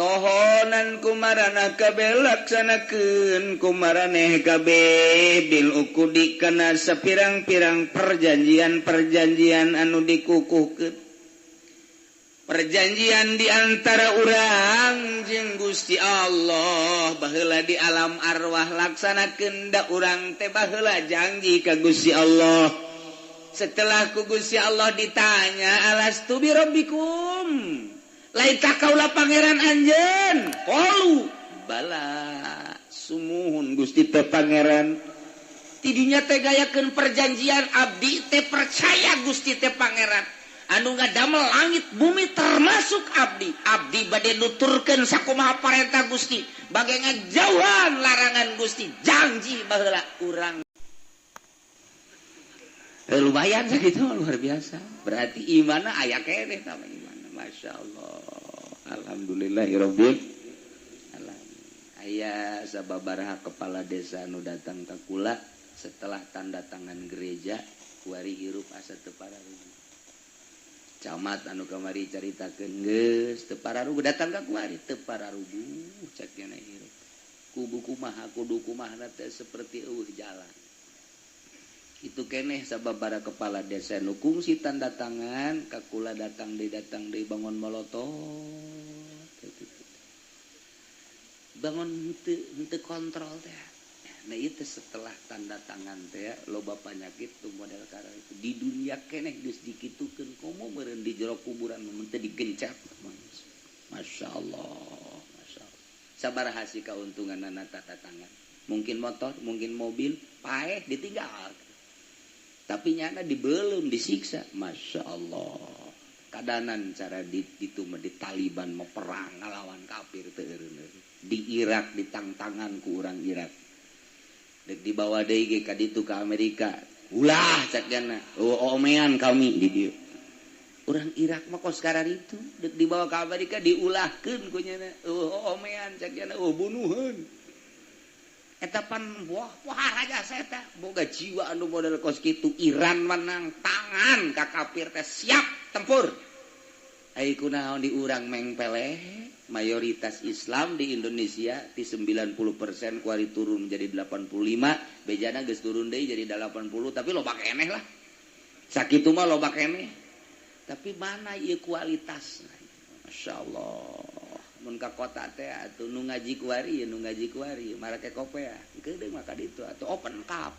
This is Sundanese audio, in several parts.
Tohonan kumarana kabeh laksanakeun kumaraneh kabeh bil ukudi kana sapirang-pirang perjanjian-perjanjian anu dikukuhkeun. Perjanjian di antara urang jeung Gusti Allah baheula di alam arwah laksanakeun da urang teh baheula janji ka Gusti Allah. Setelah ku Gusti Allah ditanya alastu bi rabbikum, lain tak kaula pangeran anjeun? Qalu bala, sumuhun Gusti teh pangeran. Tidinya teh gayakeun perjanjian abdi teh percaya Gusti teh pangeran anu ngadamel langit bumi termasuk abdi. Abdi bade nuturkeun sakumaha parentah Gusti, bage ngajauhan larangan Gusti, janji baheula urang. Lumayan sakitu, luar biasa. Berarti imanna aya keneh tah imanna. Masya Allah. Alhamdulillahirabbil alamin. Aya sababaraha kepala desa anu datang ka kula setelah tanda tangan gereja kuari hirup asa teu pararuguh. Camat anu kamari caritakeun geus teu pararuguh datang ka kuari teu pararuguh cek nya hirup. Kubu kumaha kudu kumaha teh seperti eueuh jalan. Itu keneh sababara kepala desa nu kungsi tanda tangan ka kula datang deui bangun molotot. Bangun henteu kontrol teh. Nah itu setelah tanda tangan teh loba penyakit tuh model kara itu di dunia keneh geus dikitukeun komo meureun di jero kuburan mun teu digencet. Masya Allah, Masya Allah. Sabaraha sih kauntunganna tanda tangan? Mungkin motor, mungkin mobil, paeh ditinggal. Tapi nyana dibelum disiksa. Masya Allah. Kadanan cara ditu mah di Taliban mau perang ngalawan kafir teu eureun. Di Irak ditangtangan ku urang Irak. Dek dibawa deui ge ka ditu ka Amerika. Ulah cak jana. Oh, omean kami di dieu. Urang Irak mah kos kararitu. Dek dibawa ka Amerika diulahkeun ku nyana. Oh, omean cak jana. Oh, bunuheun. Eta pan wah wah raja seta boga jiwa anu model kos kitu. Iran menang tangan ka kafir teh siap tempur. Ai kunaon di urang mengpeleh mayoritas Islam di Indonesia di 90% kuari turun menjadi 85, bejana geus turun deui jadi 80, tapi loba keneh lah. Sakitu mah loba keneh. Tapi mana ieu kualitasna? Masya Allah. Mun ka kota teh atuh nu ngaji kuari ya nu ngaji kuari marake kopea geudeung mah ka ditu atuh open cup.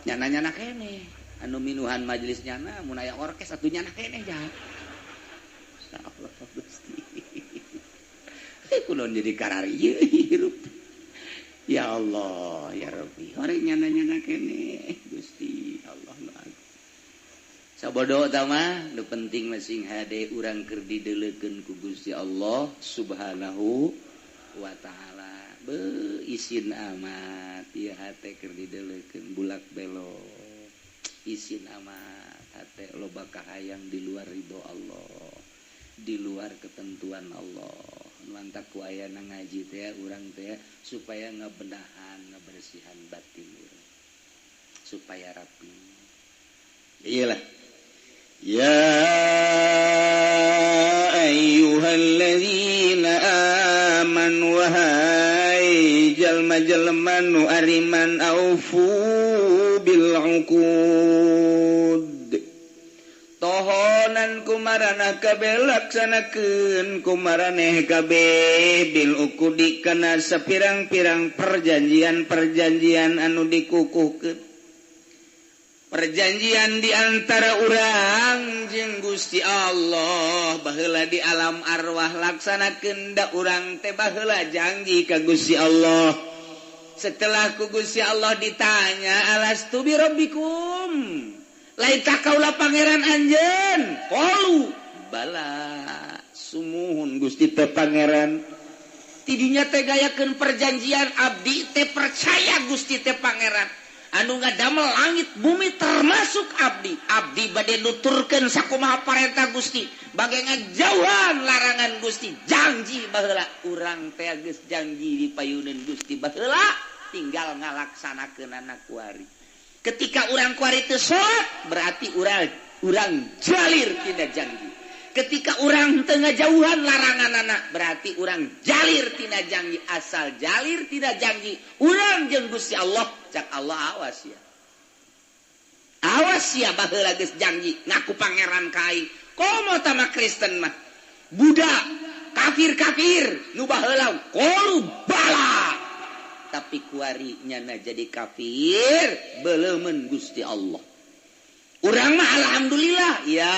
Nyana-nyana keneh anu minuhan majelis nyana mun aya orkes atuh nyana keneh jahat. Masyaallah Gusti. Kunaon jadi kararieu hirup. Ya Allah ya Rabbi hore nyana-nyana keneh Gusti Allah nu agung. Sabodo tah mah nu penting mah sing hade urang keur dideulekeun ku Gusti Allah Subhanahu wa taala. Beuh isin amat ieu hate keur dideulekeun bulak belok. Isin amat hate loba kahayang di luar ridho Allah, di luar ketentuan Allah. Nu antak ku ayana ngaji teh urang teh supaya ngabenahan, ngabersihan batin urang supaya rapi. Iyalah. Ya ayyuhalladzina amanu wahai jalma-jalma nu ariman aufu bil uqud. Tohonan kumarana kabeh laksanakeun kumaraneh kabeh bil uqudi kana sapirang-pirang perjanjian-perjanjian anu dikukuhkeun. Perjanjian di antara urang jeung Gusti Allah baheula di alam arwah laksanakeun da urang teh baheula janji ka Gusti Allah. Setelah ku Gusti Allah ditanya alastu bi rabbikum, lain tak kaula pangeran anjeun? Qalu bala, sumuhun Gusti teh pangeran. Tidinya teh gayakeun perjanjian abdi teh percaya Gusti teh pangeran anu ngadamel langit bumi termasuk abdi. Abdi bade nuturkeun sakumaha parentah Gusti, bage ngajauhan larangan Gusti, janji baheula urang teh geus janji di payuneun Gusti baheula tinggal ngalaksanakeunana kuari. Ketika urang kuari teu salat berarti urang jalir tina janji. Ketika urang teu ngajauhan laranganana berarti urang jalir tina janji, asal jalir tina janji urang jeung Gusti Allah, cak Allah awas ya. Awas ya baheula geus janji ngaku pangeran ka aing. Komo tama Kristen mah Buddha kafir-kafir nu baheula qalu bala tapi kuari nyana jadi kafir beleumeun Gusti Allah. Urang mah alhamdulillah ya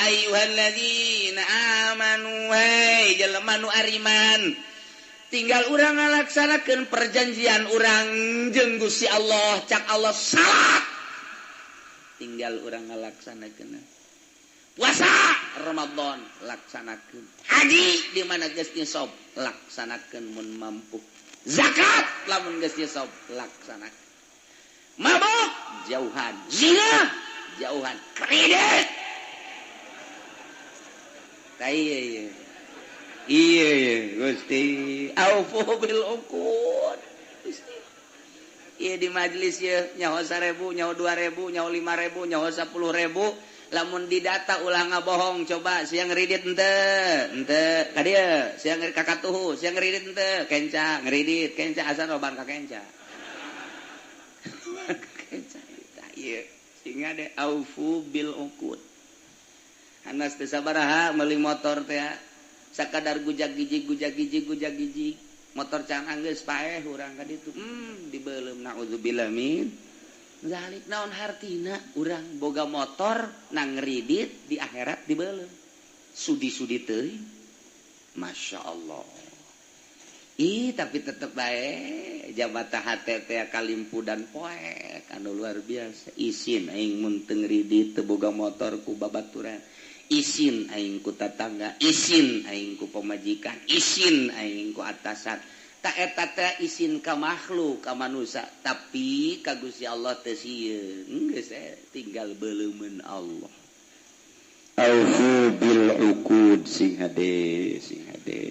ayyuhalladzina amanu hey jelema nu ariman tinggal urang ngalaksanakeun perjanjian urang jeung Gusti Allah, cak Allah salat tinggal urang ngalaksanakeun puasa Ramadan laksanakeun, haji di mana geus nisab laksanakeun mun mampu, zakat lamun geus nisab laksanakeun, mabok jauhan, zina jauhan, kredit tah ieu ieu Gusti aufu bil uqud. Gusti ieu di majelis ieu nyaho 1000 nyaho 2000 nyaho 5000 nyaho 10.000 lamun didata ulah ngabohong coba siang ngridit henteu henteu ka dieu siang ka katuhu siang ngridit henteu kenca ngridit kenca asal loban ka kenca kenca tah ieu sehingga de aufu bil uqud. Hanas teu sabaraha meuli motor teh sakadar gujag gijig gujag gijig gujag gijig motor can anggeus paeh urang ka ditu dibeuleum naudzubillah min zalik. Naon hartina urang boga motor nang ngridit di akhirat dibeuleum sudi-sudi teuing Masya Allah. Ih tapi tetep bae jabata hate teh kalimpu dan poek anu luar biasa. Isin aing mun teu ngridit teu boga motor ku babaturan, isin aing ku tatangga, isin aing ku pamajikan, isin aing ku atasan. Ta eta teh isin ka makhluk ka manusia, tapi ka Gusti Allah teu sieun. Geus tinggal beuleumeun Allah. Aufu bil uqud sing hade sing hade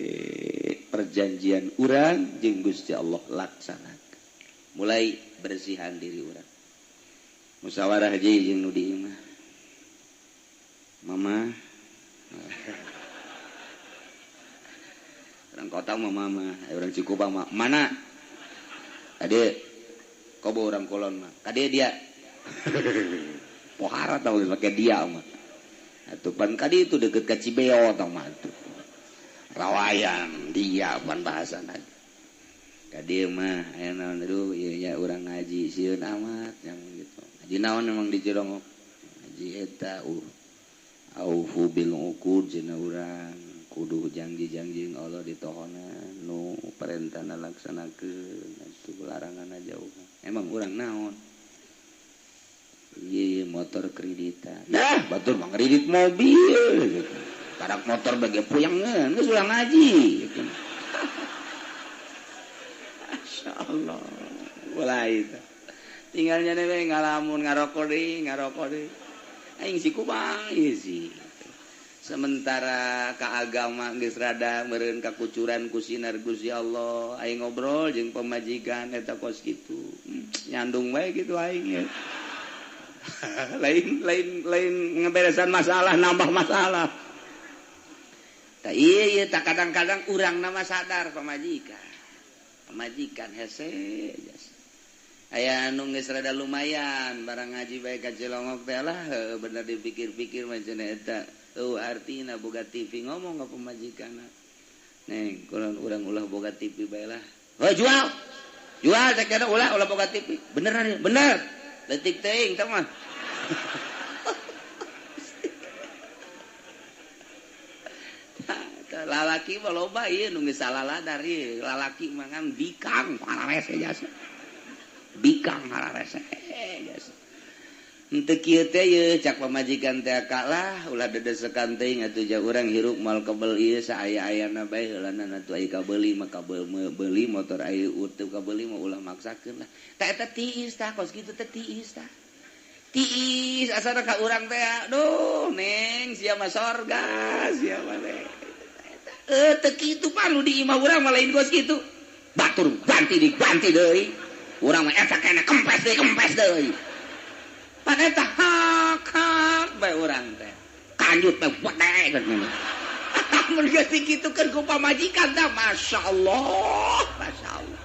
perjanjian urang jeung Gusti Allah laksanakeun. Mulai bersihan diri urang. Musyawarah haji jeung nu di imah. Mama. Orang kota mah mama, orang Cikupa mah mana? Kade kobo orang Kulon mah. Kade dia. Pohara tau pakai dia mah. Atuh pan kadi itu deket ka Cibeo tau mah tuh. Rawayan dia pan bahasana. Kadi mah aya naon aduh ieu nya urang ngaji sieun amat yang gitu. Ngaji naon emang di Cilongok? Ngaji eta aufu bil uqud cenah urang kudu janji-janji Allah ditohonan nu perintahna laksanakeun atuh laranganna jauh. Emang urang naon? Iya motor kreditan. Nah, batur mah kredit mobil gitu. Karak motor bagi puyangeun geus ulah ngaji gitu. Masyaallah. Mulai teh. Tinggalnya we ngalamun ngarokok deui, ngarokok deui. Aing si kubang ieu sih. Sementara ka agama geus rada meureun kakucuran ku sinar Gusti Allah, aing ngobrol jeung pamajikan eta kos kitu. Nyandung bae kitu aing ya. Lain lain lain ngeberesan masalah nambah masalah. Tak iya tak kadang-kadang urang nama sadar pamajikan. Pamajikan hese jasa. Aya anu geus rada lumayan barang ngaji bae ka Cilongok teh lah bener dipikir-pikir mah cenah eta eueuh artina boga TV ngomong ka pamajikanna. Neng kulon urang ulah boga TV bae lah. Heuh jual. Jual cek kana ulah ulah boga TV. Beneran bener. Leutik teuing teh mah. Lalaki mah loba ieu nu geus salah ladar ieu. Lalaki mah kan bikang hararese jasa. Bikang hararese jasa. Henteu kieu teh ieu cak pamajikan teh kalah ulah dedesekan teuing atuh ja urang hirup moal kebel ieu saaya-ayana bae heulana atuh aya kabeuli mah kabeuli motor aya teu kabeuli mah ulah maksakeun lah. Tah eta tiis tah kos kitu teh tiis tah. Tiis asana ka urang teh aduh neng sia mah sorga sia mah teh. Teu kitu pan nu di imah urang mah lain kos kitu. Batur ganti diganti deui. Urang mah eta kena kempes deui. Pan eta hak hak bae urang teh. Kanjut teh bedek mun geus dikitukeun ku pamajikan tah masyaallah masyaallah.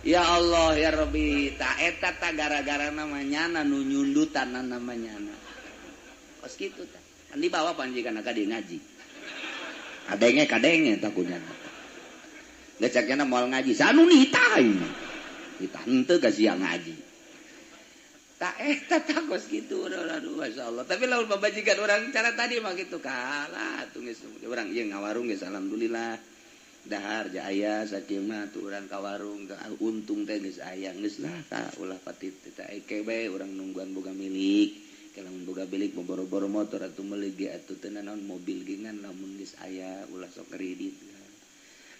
Ya Allah ya Rabbi ta eta ta gara-gara namanya nu nyundutan namanya kos kitu tah kan dibawa pamajikan ka dieu ngaji kadenge kadenge takunya geus cakna moal ngaji sanu nitah nitah henteu ka sia ngaji ta eta ta kos kitu aduh masyaallah. Tapi lamun pamajikan urang cara tadi mah kitu kalah atuh geus urang ieu ngawarung geus alhamdulillah dahar ja aya sakieu mah tuh urang ka warung untung teh geus aya geus lah ta ulah patit teh eke bae urang nungguan boga milik lamun boga milik boro-boro motor atuh meuli ge atuh teu nanaon mobil ge ngan lamun geus aya ulah sok kredit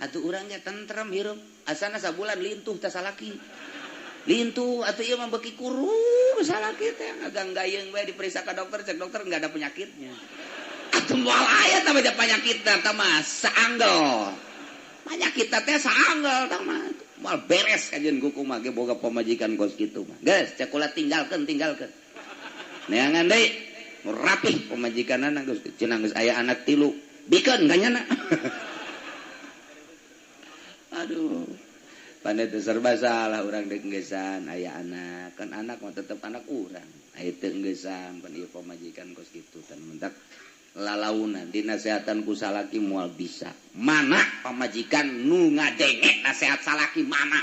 atuh urang ge tentrem hirup asana sabulan lintuh teh salaki lintuh atuh ieu mah beuki kurus salaki teh ngaganggayeng bae diperiksa ka dokter cek dokter enggak ada penyakitnya atuh moal aya tah bae penyakitna tah mah saanggel penyakit teh saanggel tah mah moal beres kajeun kuku mah ge boga pamajikan kos kitu mah geus cek kula tinggalkeun tinggalkeun neangan deui nu rapih pamajikanana geus cenah geus aya anak tilu bikeun ka nyana. Aduh pandai teu serba salah urang deuk ngeusan aya anak kan anak mah tetep anak urang aya teu ngeusan pan ieu pamajikan kos kitu tan mentak lalaunan dinasehatan ku salaki moal bisa mana pamajikan nu ngadenge nasehat salaki mana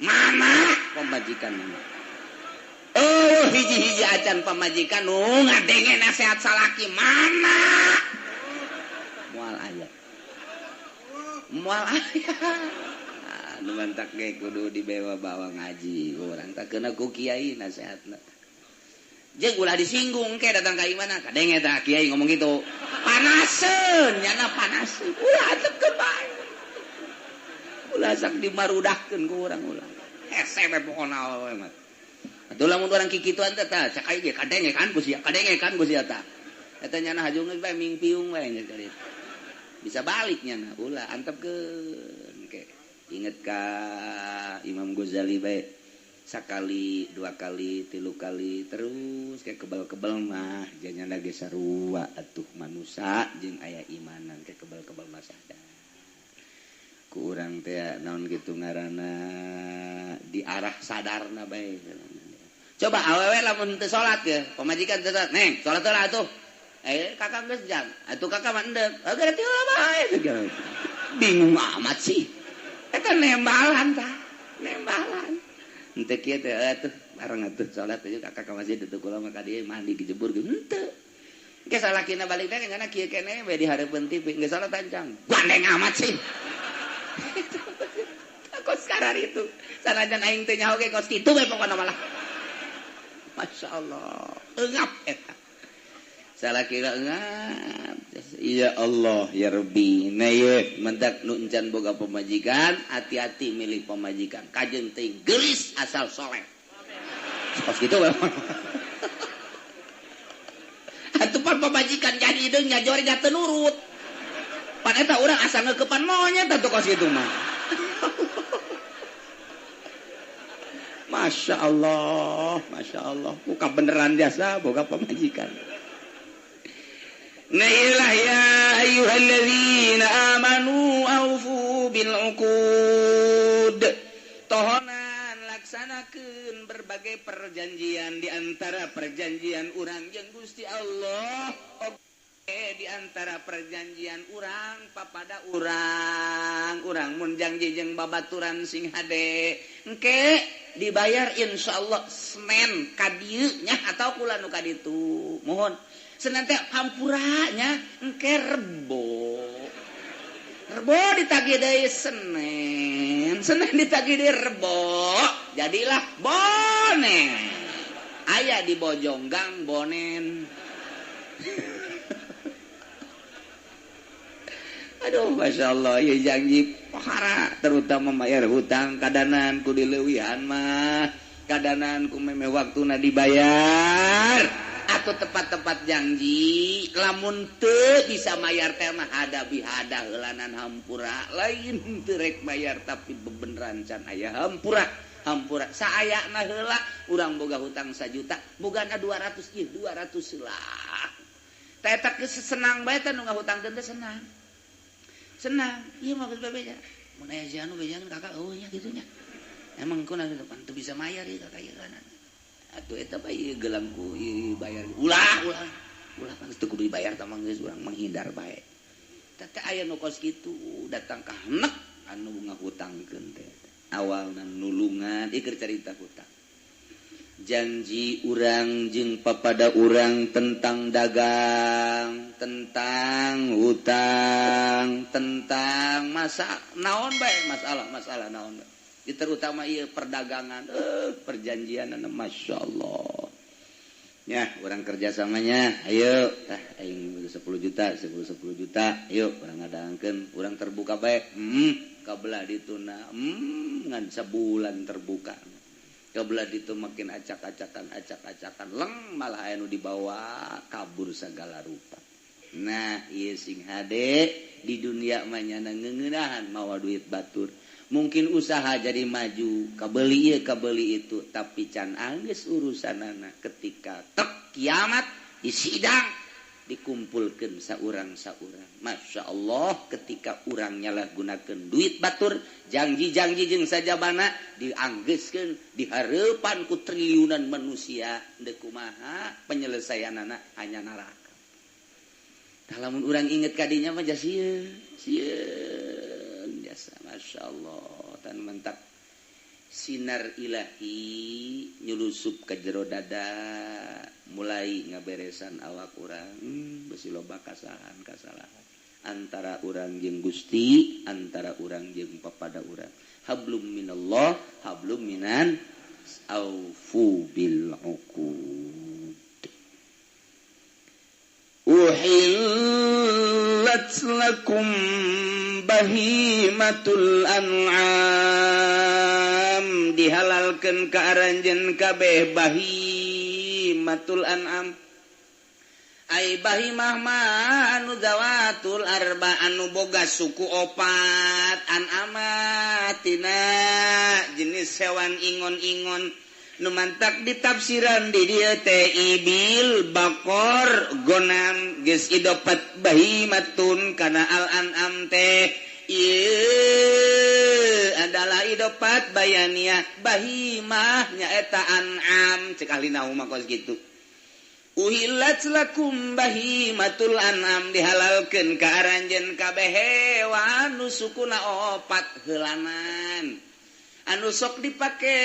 mana pamajikan mana oh hiji-hiji acan pamajikan nu ngadenge nasehat salaki mana moal aya moal aya. Nu mantak ge kudu dibawa-bawa ngaji urang tak keuna ku kiai nasehatna jeung ulah disinggung ke datang ka imana kadenge tah kiai ngomong gitu panaseun nyana panaseun ulah antepkeun bae ulah sak dimarudahkeun ku urang ulah hese we pokona we mah atuh lamun urang kikituan teh tah cak ai ge kadenge kan ku sia kadenge kan ku sia tah eta nyana hajung bae mingpiung bae nya bisa balik nyana ulah antepkeun ke inget ka Imam Ghazali bae sakali dua kali tilu kali terus kayak kebal-kebal mah janyana ge sarua atuh manusa jeung aya imanan kayak kebal-kebal mah sadar ku urang teh naon kitu ngaranna di arah sadarna bae. Coba awewe lamun teu salat ya pamajikan teu salat neng salat heula atuh kakak geus jam atuh kakak mah endek berarti heula bae bingung amat sih eta nembalan tah nembalan henteu kieu teh atuh bareng atuh salat teh kakak ka masjid atuh kula mah ka dieu mandi dijebur ge henteu engke salakina balik teh ngana kieu keneh we di hareupeun TV geus salat ancang gandeng amat sih kos karar itu sanajan aing teu nyaho ge kos kitu we pokona malah masyaallah eungap eta salakina eungap ya Allah ya Rabbi. Nah ye mendak nu encan boga pamajikan hati-hati milih pamajikan kajeun teuing geulis asal soleh kos kitu we atuh pan pamajikan jadi hideung nyajor nya teu nurut pan eta urang asa ngeukepan monyet atuh kos kitu mah. Masya Allah, Masya Allah, buka beneran jasa boga pamajikan. Nailah ya ayyuhalladzina amanu aufu bil uqud. Tohonan laksanakeun berbagai perjanjian di antara perjanjian urang jeung Gusti Allah. Oke, di antara perjanjian urang papada urang, urang mun janji jeung babaturan sing hade. Engke dibayar insyaallah Senin ka dieu nya atau kula nu ka ditu. Mohon Senin teh hampura nya engke Rebo. Rebo ditagih deui Senin, Senin ditagih deui Rebo, jadilah bonen. Aya di Bojonggang bonen. Aduh Masya Allah ya janji pohara terutama bayar hutang kadanan ku dileuwihan mah kadanan ku meme waktuna dibayar atau tepat-tepat janji lamun teu bisa mayar teh mah hada bihada heulanan hampura lain teu rek bayar tapi bebeneran can aya hampura hampura saayana heula urang boga hutang 1 juta bogana 200 ieu 200 lah. Tah eta geus senang bae teh nu ngahutangkeun teh senang. Senang, ieu mah geus bebeja. Mun aya si anu bejakeun kakak eueuh nya kitu nya. Emang kuna depan teu bisa mayar ieu kakak ieu kan. Atuh eta bae ieu gelang ku ieu bayar. Ulah ulah. Ulah geus teu kudu dibayar tah mah geus urang menghindar bae. Tah teh aya nu kos kitu datang ka henek anu ngahutangkeun teh. Awalna nulungan ieu keur carita hutang. Janji urang jeung papada urang tentang dagang, tentang hutang, tentang masa naon bae masalah-masalah naon bae. Terutama ieu perdagangan, perjanjian Masya Allah. Ya, urang kerjasamanya, ayo, tah aing 10 juta, 10 juta, ayo urang ngadangkeun, urang terbuka bae. Kabelah dituna, ngan sabulan terbuka. Kebelah itu makin acak-acakan, acak-acakan, leng malah anu dibawa kabur segala rupa. Nah, ieu sing hade di dunia mah nyana ngeuneunahan mawa duit batur. Mungkin usaha jadi maju, kabeli ieu kabeli itu, tapi can anggeus urusanana ketika tek kiamat di sidang dikumpulkeun saurang-saurang. Masya Allah ketika urang nyalahgunakeun duit batur, janji-janji jeung sajabana dianggeuskeun di hareupan ku triliunan manusia, deuk kumaha penyelesaianana hanya neraka. Tah lamun urang inget ka dinya mah sieun, sieun jasa Masya Allah tan mentak sinar ilahi nyulusup ke jero dada mulai ngaberesan awak urang besi loba kasalahan-kasalahan antara urang jeung Gusti, antara urang jeung papada urang. Hablum minallah, hablum minan aufu bil uqud. Uhillat lakum bahimatul an'am, dihalalkeun ka aranjeun kabeh bahimatul an'am. Ai bahimah mah anu zawatul arba anu boga suku opat, an'ama tina jenis hewan ingon-ingon nu mantak ditafsiran di dieu teh ibil, bakor, gonam, geus idopat bahimatun kana al an'am teh ieu adalah idopat bayaniah bahimah nyaeta an'am cek ahli nahu mah kos kitu. Uhillat lakum bahimatul an'am, dihalalkeun ka aranjeun kabeh hewan nu sukuna opat heulanan anu sok dipake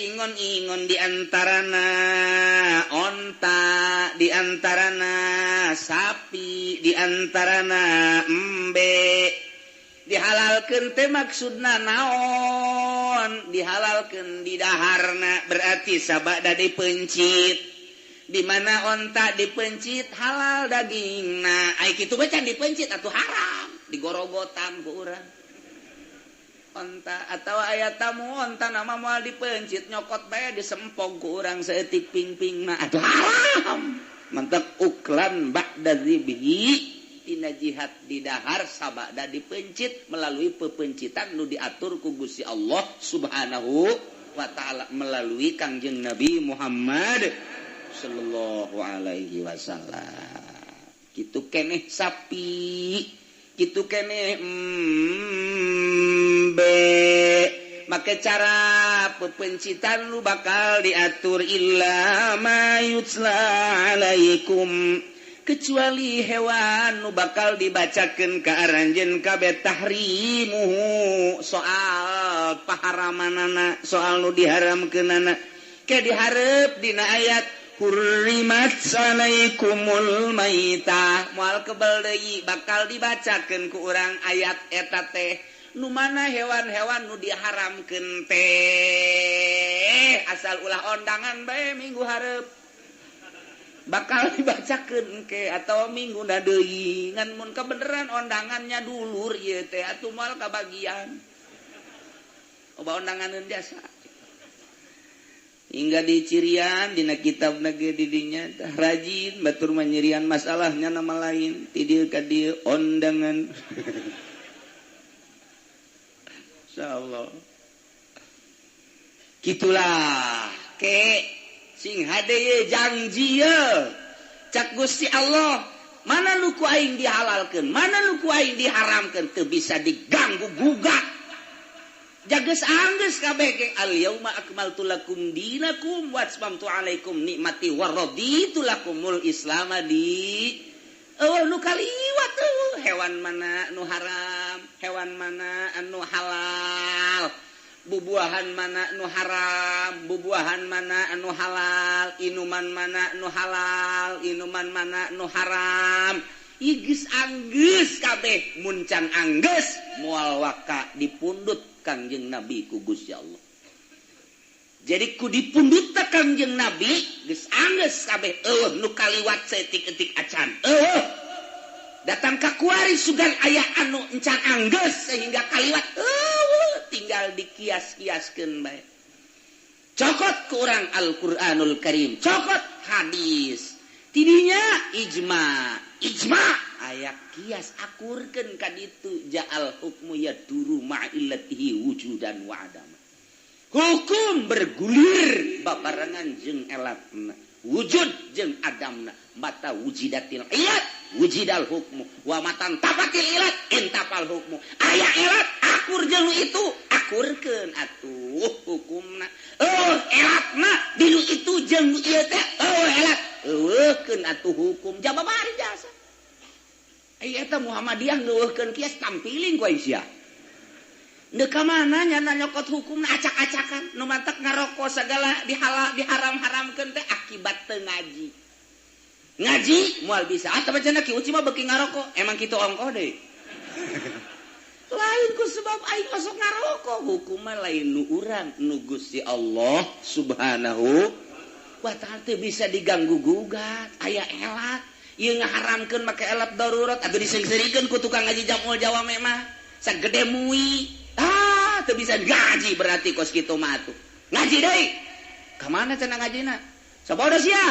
ingon-ingon diantarana onta, diantarana sapi, diantarana embe. Dihalalkeun teh maksudna naon? Dihalalkeun di daharna berarti sabada dipencit. Di mana onta dipencit halal dagingna. Ai kitu bae can dipencit atuh haram, digorogotan ku urang. Onta atau aya tamu onta nama moal dipencit nyokot bae disempog ku urang saeutik ping-pingna atuh haram. Mantak uklan ba'da dzibhi tina jihad di dahar sabada dipencit melalui pepencitan nu diatur ku Gusti Allah Subhanahu wa taala melalui Kangjeng Nabi Muhammad sallallahu alaihi wasallam. Kitu keneh sapi, kitu keneh embe. Make cara pepencitan lu bakal diatur illa ma yutsla alaikum, kecuali hewan nu bakal dibacakeun ka aranjeun kabeh tahrimuhu, soal paharamanana, soal nu diharamkeunana. Ke dihareup dina ayat hurrimat alaikumul maitah, moal kebel deui bakal dibacakeun ku urang ayat eta teh nu mana hewan-hewan nu diharamkeun teh asal ulah ondangan bae minggu hareup bakal dibacakeun ke atau minggu na deui ngan mun kebeneran ondangannya dulur ieu teh atuh moal kabagian loba ondanganeun jasa. Hingga di cirian dina kitab nage didinya rajin batur manyirian masalahnya nama lain ti dieu ka dieu ondangan. Insyaallah kitulah ke sing hade ye janji ye cak Gusti Allah Mana nu ku aing dihalalkeun, mana nu ku aing diharamkeun, teu bisa diganggu gugat. Jages anggeus kabeh ge al yauma akmaltu lakum dinakum wa atmamtu alaikum nikmati wa raditu lakumul islam di. Eueuh nu kaliwat eueuh hewan mana nu haram, hewan mana anu halal. Bubuahan mana nu haram, bubuahan mana anu halal, inuman mana nu halal, inuman mana nu haram. Ieu anggeus kabeh mun can anggeus moal waka dipundut Kangjeng Nabi ku Gusti Allah. Jadi ku dipundut Kangjeng Nabi geus anggeus kabeh eueuh nu kaliwat saeutik-eutik acan. Eueuh datang ka kuari sugan aya anu encan anggeus sehingga kaliwat eueuh tinggal dikias-kiaskeun bae. Cokot ku urang Al-Qur'anul Karim, cokot hadis. Tidinya ijma, ijma aya kias akurkeun ka ditu ja'al hukmu yaduru ma'illatihi wujudan wa adama. Hukum bergulir babarengan jeung elatna, wujud jeung adamna, mata wujidatil ilat wujidal hukmu wa matan tafatil ilat intafal hukmu. Aya elat akur jeung itu akurkeun atuh hukumna. Eueuh elatna dinu itu jeung ieu teh eueuh elat eueuhkeun atuh hukum jababari jasa. Ai eta Muhammadiyah ngeueuhkeun kias tampiling ku sia. Ndeu ka mana nyana nyokot hukumna acak-acakan nu mantak ngaroko sagala dihalal diharam-haramkeun teh akibat teu ngaji. Ngaji moal bisa atuh cenah ki uci mah beuki ngaroko emang kitu ongkoh deui. Lain ku sebab aing masuk ngaroko hukumna lain nu urang nu Gusti Allah Subhanahu wa ta'ala teu bisa diganggu gugat aya elat ieu ngaharamkeun make elat darurat atuh diseungseurikeun ku tukang ngaji jamul jawame mah sagede mui ah teu bisa ngaji berarti kos kitu mah atuh ngaji deui ka mana cenah ngajina sabodo sia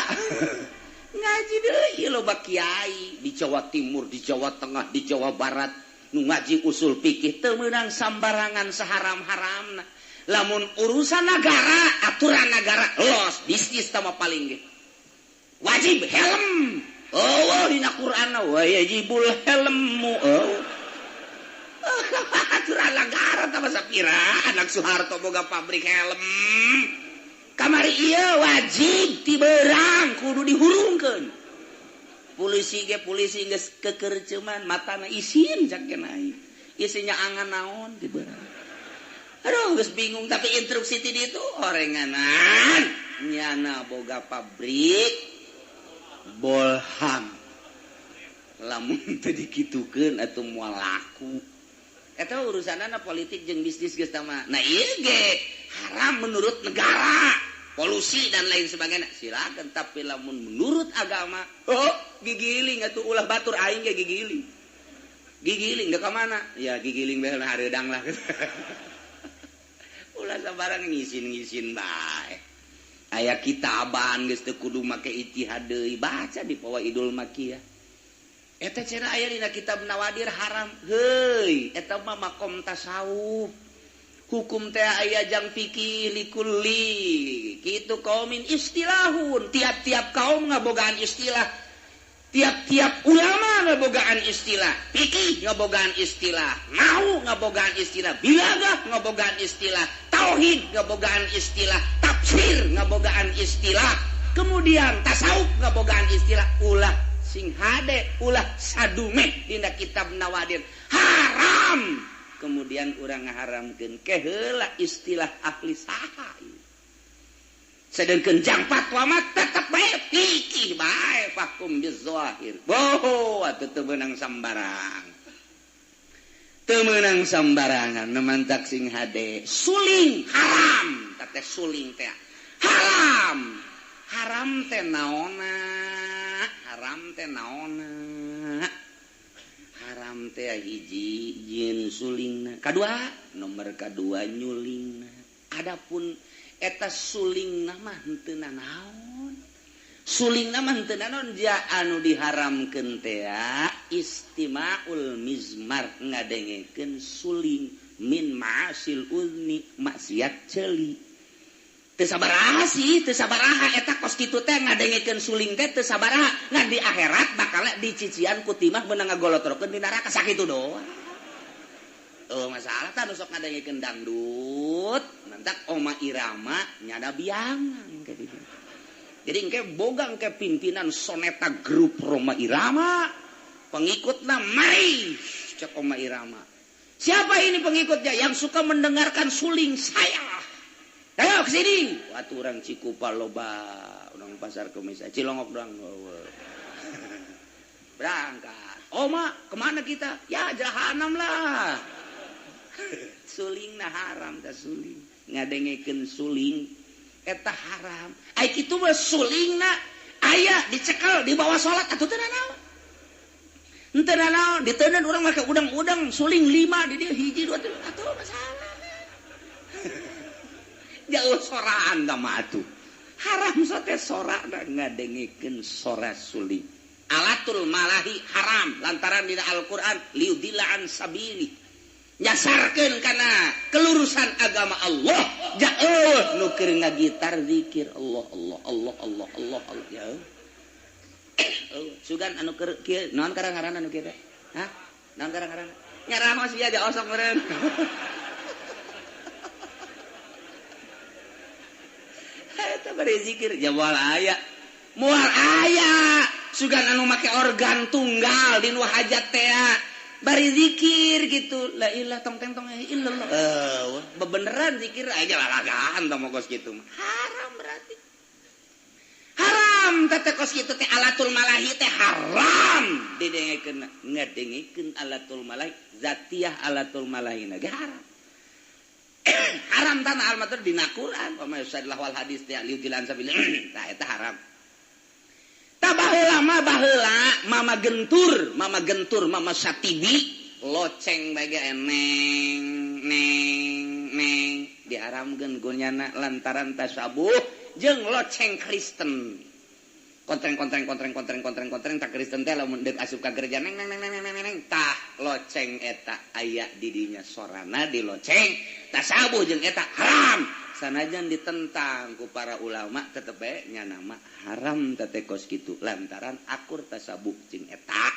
ngaji deui loba kiai di Jawa Timur, di Jawa Tengah, di Jawa Barat nu ngaji usul fikih teu meunang sambarangan saharam-haramna. Lamun urusan negara, aturan negara los bisnis tama paling ge wajib helm. Oh dina Qur'an wa yajibul helmu. Oh aturan negara tama sapira anak Soeharto boga pabrik helm. Kamari ieu wajib ti beurang kudu dihurungkeun. Polisi ge polisi geus kekerceman matana isin cak aing. Isinya angan naon di beurang. Aduh geus bingung tapi instruksi ti ditu orenganan nyana boga pabrik bolham. Lamun teu dikitukeun atuh moal laku. Eta urusanana politik jeung bisnis geus tama. Nah ieu ge haram menurut negara, polusi dan lain sebagainya. Silakan tapi lamun menurut agama, oh gigiling atuh ulah batur aing ge gigiling. Gigiling da ka mana? Ya gigiling bae hareudang lah. Ulah sabarang ngisin-ngisin bae. Aya kitaban geus teu kudu make ijtihad deui, baca di Fawaidul Makiyah. Eta cenah aya dina kitab Nawadir haram. Heuy, eta mah makom tasawuf. Hukum teh aya jang fikih likulli kitu kaumin istilahun, tiap-tiap kaum ngabogaan istilah, tiap-tiap ulama ngabogaan istilah, fikih ngabogaan istilah, nahwu ngabogaan istilah, balaghah ngabogaan istilah, tauhid ngabogaan istilah, tafsir ngabogaan istilah, kemudian tasawuf ngabogaan istilah. Ulah sing hade, ulah sadume dina kitab Nawadir haram. Kemudian urang ngaharamkeun keheula istilah ahli saha. Sedengkeun jang fatwa mah tetep bae fikih bae fahkum bizahir. Boh atuh teu meunang sambarang. Teu meunang sambarangan nemantak sing hade. Suling haram, teh suling teh haram. Haram teh naonna? Haram teh naonna? Haram teh hiji jieun sulingna, kadua nomor kadua nyulingna. Adapun eta sulingna mah henteu nanaon. Sulingna mah henteu nanaon ja anu diharamkeun teh istimaul mizmar ngadengekeun suling min ma'asil uzni maksiat ceuli. Teu sabaraha sih, teu sabaraha eta kos kitu teh ngadengekeun suling teh teu sabaraha. Ngan di akhirat bakal dicician ku timah beunang ngagolotrokeun di neraka sakitu doang. Oh masalah tah nu sok ngadengekeun dangdut, mantak Oma Irama nyada biangan ka dieu. Jadi engke boga engke pimpinan Soneta Grup Roma Irama, pengikutna mari cek Oma Irama. Siapa ini pengikutnya yang suka mendengarkan suling saya? Ayo ke sini. Wah, orang Cikupa loba, orang Pasar Kemis, Cilongok doang. Berangkat. Oma, kemana kita? Ya jahanam lah. Suling nah haram ta suling. Ngadengekeun suling eta haram. Ai kitu mah sulingna aya dicekel di bawah salat atuh teu nanaon. Henteu nanaon, diteundeun urang make udang-udang suling 5 di dieu hiji 2 3 atuh masalah. Jauh soraan mah atuh. Haram sote sora ngadengekeun sora suling. Alatul malahi haram lantaran dina Al-Qur'an liudilla an sabili. Nyasarkeun kana kelurusan agama Allah. Jauh nu keur ngagitar zikir Allah Allah Allah Allah Allah Allah. Jauh. Sugan anu keur kieu naon karang-ngaranna nu kieu teh? Hah? Naon karang-ngaranna? Nyaramos ieu aja osok meureun. Eta bari zikir ya moal aya. Moal aya. Sugan anu make organ tunggal di nu hajat teh. Bari zikir gitu. La ilah tong teng tong illallah. Bebeneran zikir aja lalagaan tong kos kitu mah. Haram berarti. Haram teh kos kitu teh alatul malahi teh haram. Didengekeun ngadengekeun alatul malahi zatiah alatul malahi na ge haram. Haram tanah almatur dina Quran wa masyadillah wal hadis teh liudilan sabil tah eta haram. Tah baheula mah baheula mama gentur mama Satibi loceng bae ge neng neng neng diharamkeun ku nyana lantaran tasabuh jeung loceng Kristen. Kontreng kontreng kontreng kontreng kontreng kontreng tak Kristen teh lamun deuk asup ka gereja neng neng neng neng neng neng tah loceng eta aya di dinya sorana di loceng tasabuh jeung eta haram sanajan ditentang ku para ulama tetep bae nya nama haram teh kos kitu lantaran akur tasabuh jeung eta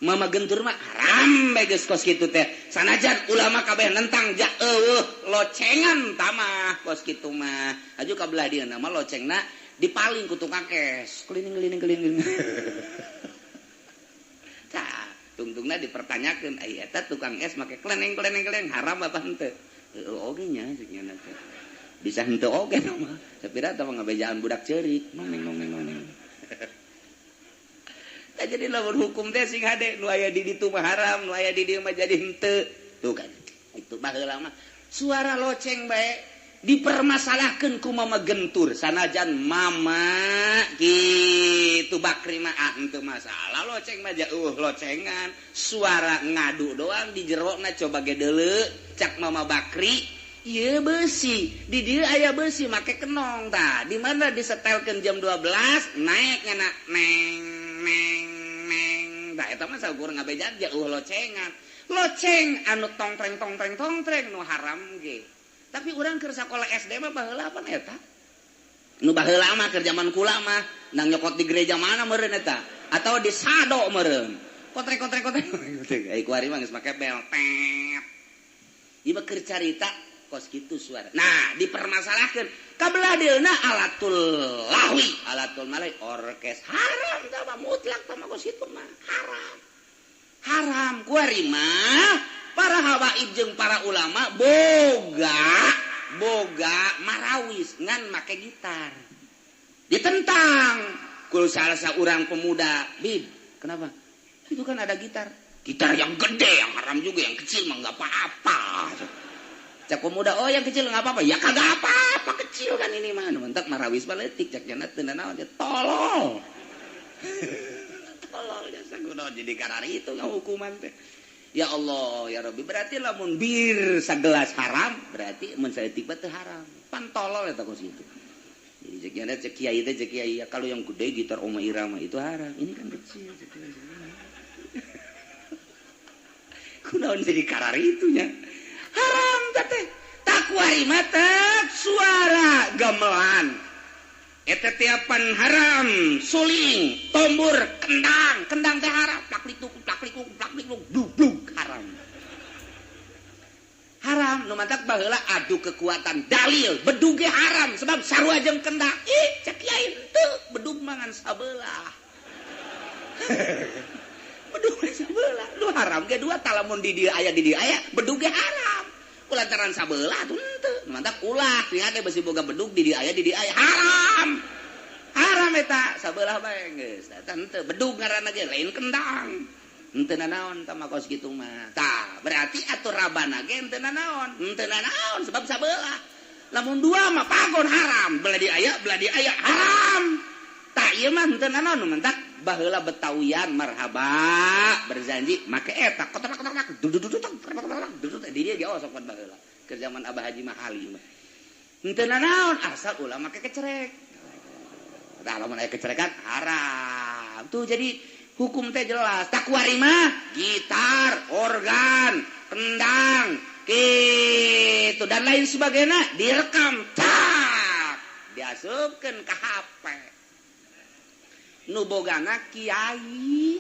mama gentur mah haram bae geus kos kitu teh sanajan ulama kabeh nentang ja eueuh locengan tamah kos kitu mah aju ka belah dieu mah locengna dipaling ku tukang es keliling keliling keliling. Tah tungtungna dipertanyakeun ai eta tukang es make kleneng kleneng kleneng haram apa henteu? Heueuh oge nya ceuk nya teh. Bisa henteu oge mah. Sapira tah ngabejaan budak ceurik noneng noneng noneng. Tah jadi lamun hukum teh sing hade nu aya di ditu mah haram, nu aya di dieu mah jadi henteu. Tuh kan. Itu baheula mah suara loceng bae dipermasalahkan ku mama gentur sanajan mama gitu Bakri mah ah henteu masalah loceng mah jauh locengan suara ngadu doang di jerona coba ge deuleu cak mama Bakri ieu beusi di dieu aya beusi make kenong tah di mana disetelkeun jam 12 naik ngana neng neng neng tah eta mah saukur ngabejaan jauh locengan loceng anu tongtreng tongtreng tongtreng nu haram ge. Tapi urang keur sakola SD mah baheula apa eta? Nu baheula mah keur zaman kula mah nang nyokot di gereja mana meureun eta? Atau di sado meureun. Kontreng kontreng kontreng. Ai kuari mah geus make bel tet. Ieu mah keur carita kos kitu suara. Nah, dipermasalahkeun. Kabelah dieuna alatul lahwi, alatul malai orkes haram tah mah mutlak tah mah kos kitu mah haram. Haram kuari mah para hawaib jeung para ulama boga marawis ngan make gitar ditentang ku salah seorang pemuda. Bib, kenapa? Itu kan ada gitar yang gede yang haram juga, yang kecil mah nggak apa-apa. Cak pemuda, oh yang kecil nggak apa-apa, ya kagak apa-apa kecil kan ini mah mentak marawis mah leutik cak jana teu nanaon tolol. Tolol jasa kunaon jadi karari itu ngahukuman teh. Ya Allah, ya Rabbi, berarti lamun bir sagelas haram, berarti mun saeutik mah teu haram. Pan tolol eta kos kitu. Jadi cek kiai cek kiai teh cek kiai, ya kalau yang gede gitar Oma Irama itu haram. Ini kan kecil. Kunaon jadi karari itunya. Haram teh. Tak Takuari mata suara gamelan eta tiapan haram suling tombur kendang kendang teh haram plak likuk blug haram haram nu mantak baheula adu kekuatan dalil bedug ge haram sebab sarua jeung kendang ih cek kiai teu bedug mangan sabelah bedug sabelah lu haram ge dua talamun di dieu aya bedug ge haram kulantaran sabelah tuh henteu mantak ulah tinggal teh besi boga bedug di dieu aya haram haram eta sabelah bae geus eta henteu bedug ngaranna ge lain kendang henteu nanaon tah mah kos kitu mah tah berarti atuh rabana ge henteu nanaon sebab sabelah lamun dua mah pagon haram belah di aya haram tah ieu mah henteu nanaon mantak baheula betawian marhaba berjanji make eta kotak-kotak dudududuk duduk di dieu ge osok pan baheula keur zaman Abah Haji Mahali mah henteu nanaon asal ulah make kecerek tah lamun aya kecerekan haram tuh jadi hukum teh jelas takwari mah gitar organ kendang gitu dan lain sebagainya direkam tak diasupkeun ka HP nu bogana kiai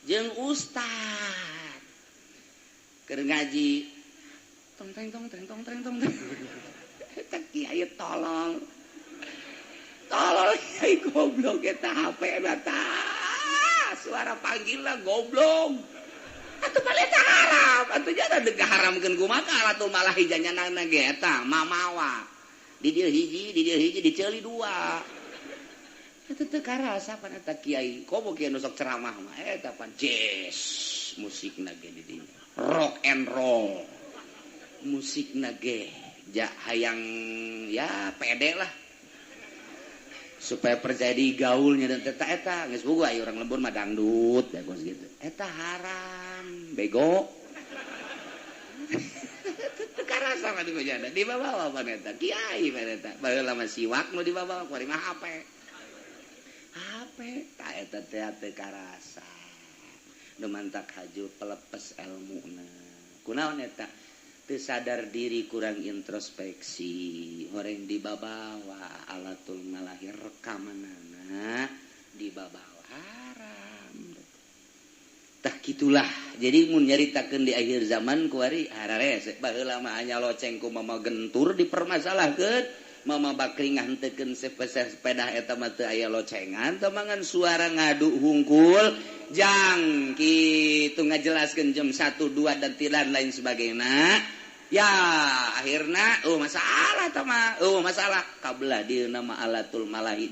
jeung ustad keur ngaji tong teng tong teng tong teng tong eta kiai tolol tolol kiai goblok eta HP na tah suara panggilna goblok atuh balik eta haram atuh jada deuk haramkeun kumaha atuh malah hijanyanana ge eta mamawa di dieu hiji diceuli dua eta teu karasa pan eta kiai komo kiai nu sok ceramah mah eta pan jazz musikna ge di dinya rock and roll musikna ge ja hayang ya pede lah supaya percaya di gaulnya dan eta eta geus boga aya urang lembur mah dangdut ya kos gitu eta haram bego teu karasa mah di di bawa pan eta kiai pan eta baheula mah siwak nu dibawa kuari mah HP HP ta eta teh teu karasa nu mantak haju pelepes elmuna kunaon eta teu sadar diri kurang introspeksi horeng dibabawa alatul malahir rekamanana dibabawa haram tah kitulah jadi mun nyaritakeun di akhir zaman kuari hararese baheula mah hanya loceng ku mama gentur dipermasalahkeun Mama Bakri ngantekeun sepeda eta mah teu aya locengan teu mangan suara ngadu hungkul jang kitu ngajelaskeun jam 1 2 dan tidak lain sebagainya ya akhirna oh masalah tah mah oh masalah kabelah dieuna mah alatul malahi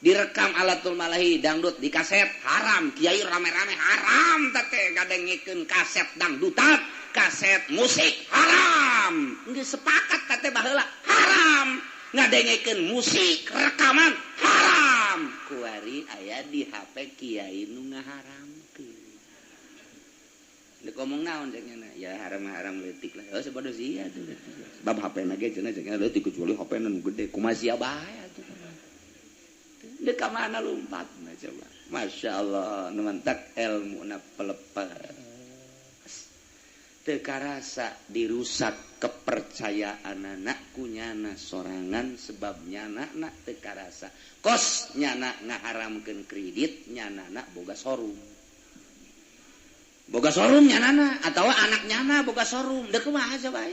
direkam alatul malahi dangdut di kaset haram kiai rame-rame haram teh ngadengekeun kaset dangdutan kaset musik haram geus sepakat teh baheula haram ngadengekeun musik rekaman haram kuari aya di HP kiai nu ngaharamkeun deuk ngomong naon cek nya ya haram-haram leutik lah oh sabodo sia tuh sebab HP na ge cenah cek nya leutik kecuali HP nu gede kumaha sia bae atuh deuk ka mana lumpatna coba masyaallah nu mantak elmuna pelepes teu karasa dirusak kepercayaan anak ku nyana sorangan sebab nyana nak teu karasa kos nyana ngaharamkeun kredit nyana nak boga showroom nyanana atawa anak nyana boga showroom deuk kumaha coba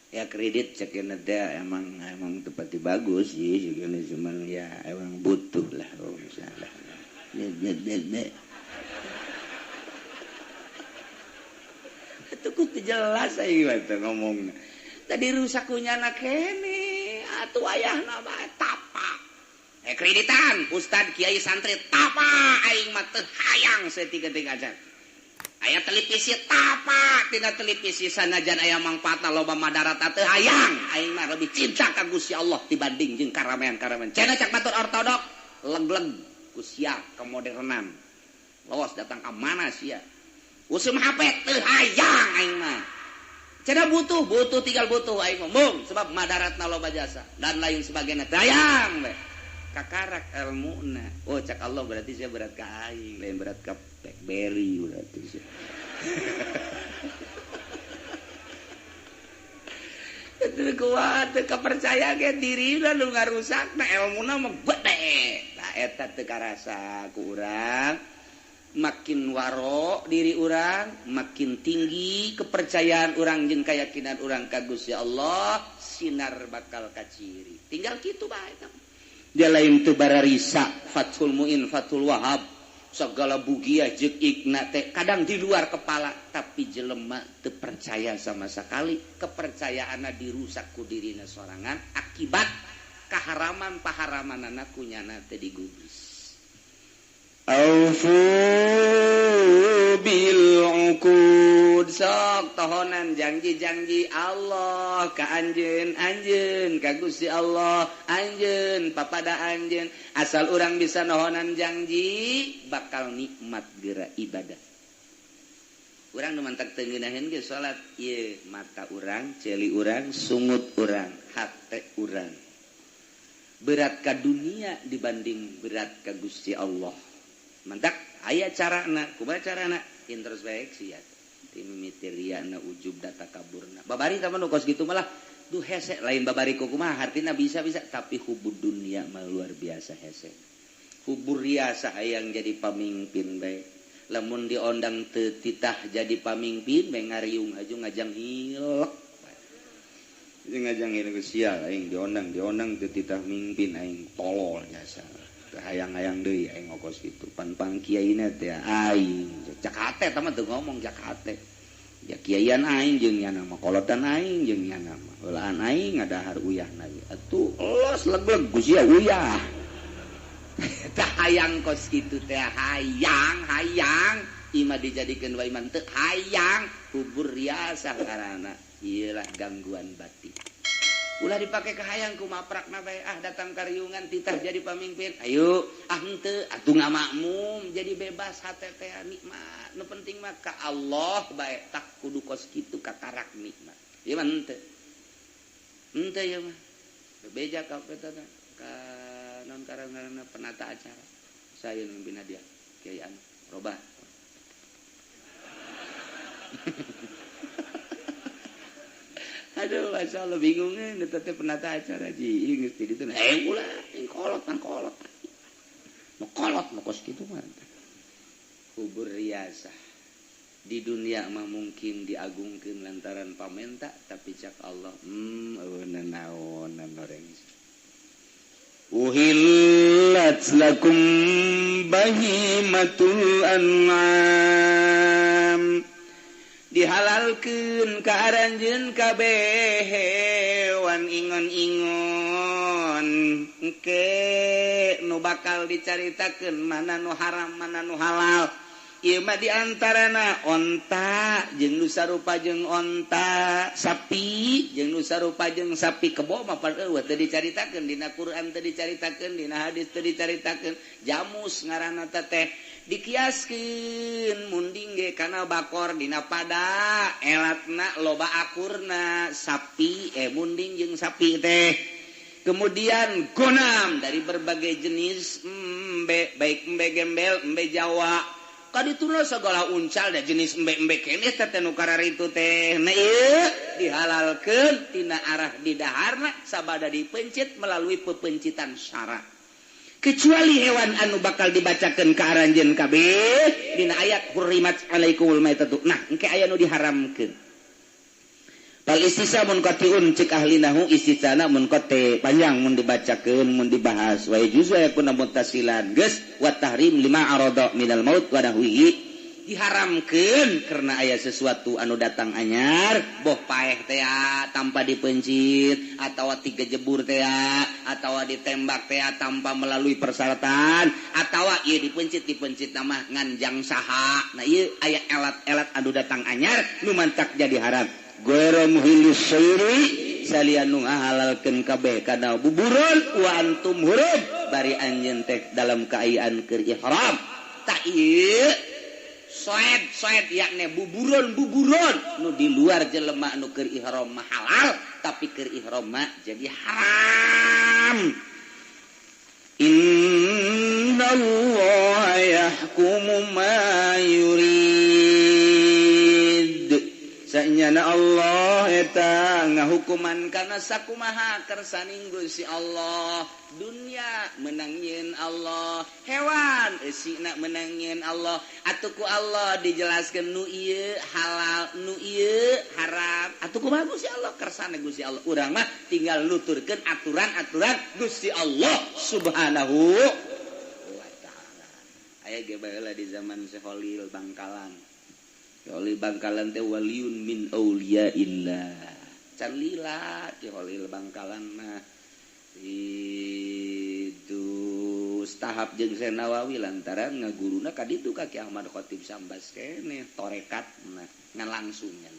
ya kredit cek teh emang emang tepati bagus sih cuman ya emang butuh lah oh misalnya itu kudu jelas aing mah teh ngomongna tadi rusak ku nyana kene atuh ayahna mah tapa kreditan ustad kiai santri tapa aing mah teu hayang saeutik-eutik aja aya televisi tapa tina televisi sanajan aya mangfaatna loba madarat teu hayang aing mah lebih cinta ka Gusti Allah dibanding jeung karamean-karamean cenah cak batur ortodok leg-leg ku sia kemodernan lawas datang ka mana sia usum HP teu hayang aing mah cenah butuh tinggal butuh aing ngomong sebab madaratna loba jasa dan lain sebagainya teu hayang we kakarak elmuna oh cak Allah berarti saya berat ka aing lain berat ka BlackBerry berarti. Kuat teu kapercaya ge dirina nu ngarusakna elmuna mah gede. Tah eta teu karasa ku urang. Makin waro diri urang, makin tinggi kepercayaan urang jeung keyakinan urang ka Gusti Allah, sinar bakal kaciri. Tinggal kitu bae eta. Dia lain teu bararisa Fathul Muin, Fathul Wahab, segala bugiah jeung ikna teh kadang di luar kepala, tapi jelema teu percaya sama sekali, kepercayaanna dirusak ku dirina sorangan akibat kaharaman paharamanana kunyana teu digubris. Aufu bil uqud, sok tohonan janji-janji Allah ka anjeun, anjeun ka Gusti Allah, anjeun papada anjeun. Asal urang bisa nohonan janji bakal nikmat geura ibadah. Urang nu mantak teu ngeunaheun ge salat ieu mata urang, ceuli urang, sungut urang, hate urang. Berat ka dunia dibanding berat ka Gusti Allah. Mantak aya carana, kumaha carana? Introspeksi ya. Timimiti riana ujub data kaburna. Babari tah nu kos kitu malah duh hese lain babari ku kumaha hartina bisa-bisa tapi hubud dunia mah luar biasa hese. Hubur riasa hayang jadi pamimpin bae. Lamun diondang teu titah jadi pamimpin bae ngariung aju ngajang hilek. Jeung ngajang hilek sial aing diondang teu titah mimpin aing tolol jasa. Hayang-hayang deui aing ngokos kitu pan-pang kiaina teh aing cak hate tah mah teu ngomong cak hate ya kiaian aing jeung nyana mah kolotan aing jeung nyana mah heulaan aing ngadahar uyahna ge atuh los leg-leg ku sia uyah tah hayang kos kitu teh hayang hayang imah dijadikeun wae mah teu hayang kubur riasah karana ieu lah gangguan batin. Ulah dipake kahayang ku maprakna bae ah datang kariungan titah jadi pamimpin ayo ah henteu atuh ngamakmum jadi bebas hate teh nikmat nu penting mah ka Allah bae tak kudu kos kitu katarak nikmat ieu mah henteu henteu ieu mah bebeja ka eta ka non karangarana penata acara saya nu mimpin dia kiai anu robah. Aduh, masya Allah bingungnya, teh penata acara ji, geus di ditu. Ulah, kolot nang kolot. Nu kolot nu kos kitu mah. Kubur riasah. Di dunia mah mungkin diagungkeun lantaran pamenta, tapi cak Allah, eueuh naonan oreng. Uhillat lakum bahimatul an'am. Dihalalkeun ka aranjeun kabeh hewan ingon-ingon engke nu bakal dicaritakeun mana nu haram mana nu halal ieu mah di antarana onta jeung nu sarupa jeung onta sapi jeung nu sarupa jeung sapi kebo mah pan eueuh teu dicaritakeun dina Quran teu dicaritakeun dina hadis teu dicaritakeun jamus ngaranna teh dikiaskeun munding ge kana bakor dina pada elatna loba akurna sapi munding jeung sapi teh. Kemudian gonam dari berbagai jenis embe baik embe gembel embe Jawa kadituna segala uncal da jenis embe-embe keneh teh nu kararitu teh. Nah ieu dihalalkeun tina arah didaharna sabada dipencit melalui pepencitan syara. Kecuali hewan anu bakal dibacakeun ka aranjeun kabeh dina ayat hurrimat alaikumul maitatu. Nah, engke aya nu diharamkeun. Fal istisa munqatiun cek ahli nahu istisana munqati panjang mun dibacakeun mun dibahas wa yajuzu yakuna muttasilan geus wa tahrim lima arada minal maut wa nahwihi. Diharamkeun karena aya sesuatu anu datang anyar boh paeh teh tanpa dipencit atawa tiga jebur teh atawa ditembak teh tanpa melalui persyaratan atawa ieu dipencit nama nganjang saha. Nah ieu aya elat-elat anu datang anyar nu mantak jadi haram. Ghairu muhillis sayri salian nu ngahalalkeun kabeh kana buburon wa antum hurum bari anjeun teh dalam kaayaan keur ihram. Tak ieu soed yakni buburon nu di luar jelema nu keur ihram mah halal tapi keur ihram mah jadi haram. Innallaha yahkumu ma yurid. Sanyana Allah eta ngahukuman kana sakumaha kersaning Gusti Allah. Dunia menang nyieun Allah, hewan eusina menang nyieun Allah. Atuh ku Allah dijelaskeun nu ieu halal, nu ieu haram. Atuh kumaha Gusti Allah kersane Gusti Allah. Urang mah tinggal nuturkeun aturan-aturan Gusti Allah Subhanahu wa taala. Aya ge baheula di zaman Syekh Khalil Bangkalan. Khalil Bangkalan teh waliun min auliyaillah. Can lila Ki Khalil Bangkalan mah itu tahap jeung Syekh Nawawi lantaran ngaguruna ka ditu ka Ki Ahmad Khatib Sambas keneh torekatna ngan langsung nya.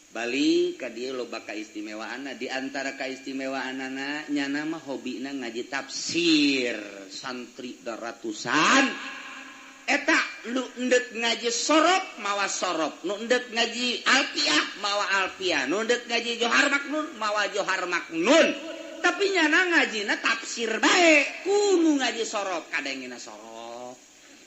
Balik ka dieu loba kaistimewaanna, di antara kaistimewaanana nyana mah hobina ngaji tafsir santri ratusan. Eta nu endek ngaji sorop mawa sorop, nu endek ngaji alfiah mawa alfiah, nu endek ngaji johar maknun mawa johar maknun. Tapi nyana ngajina tafsir bae, kudu ngaji sorop kadengena sorop,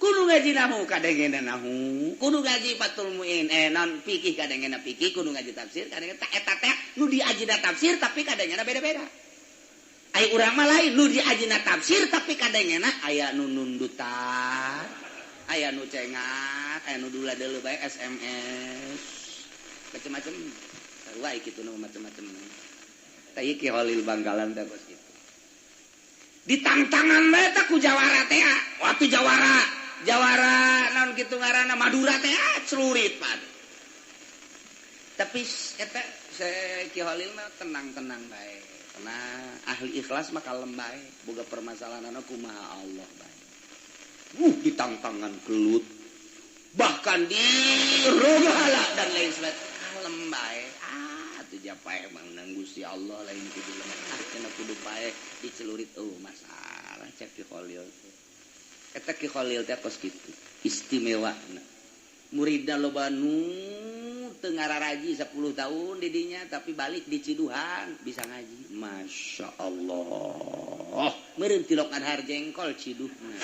kudu ngaji nahu kadengena nahu, kudu ngaji Fathul Muin non fikih kadengena fikih, kudu ngaji tafsir kadengena eta teh nu diajina tafsir tapi kadengena beda-beda. Ai urang mah lain nu diajina tafsir tapi kadengena aya nu nundutan, aya nu cengat, aya nu dula deuleu bae SMS. Macem-macem. Sarua kitu nu macem-macem. Tah ieu Ki Khalil Bangkalan teh kos kitu. Ditangtangan bae teh ku jawara teh. Waktu jawara, jawara naon kitu ngaranna Madura teh celurit pad. Tapi eta Ki Khalil mah tenang-tenang bae. Tenang, ahli ikhlas mah kalem bae, boga permasalahanna kumaha Allah bae. Ditangtangan gelut bahkan di rogahala dan lain sebagainya kalem bae. Atuh japae menang Gusti Allah lain kudu lemah cenah kudu pae dicelurit oh masalah cek Ki Khalil teh. Eta Ki Khalil teh kos kitu istimewana. Muridna loba nu teu ngararaji 10 tahun di dinya tapi balik di Ciduhan bisa ngaji. Masya Allah. Meureun tilok adhar jengkol Ciduhna.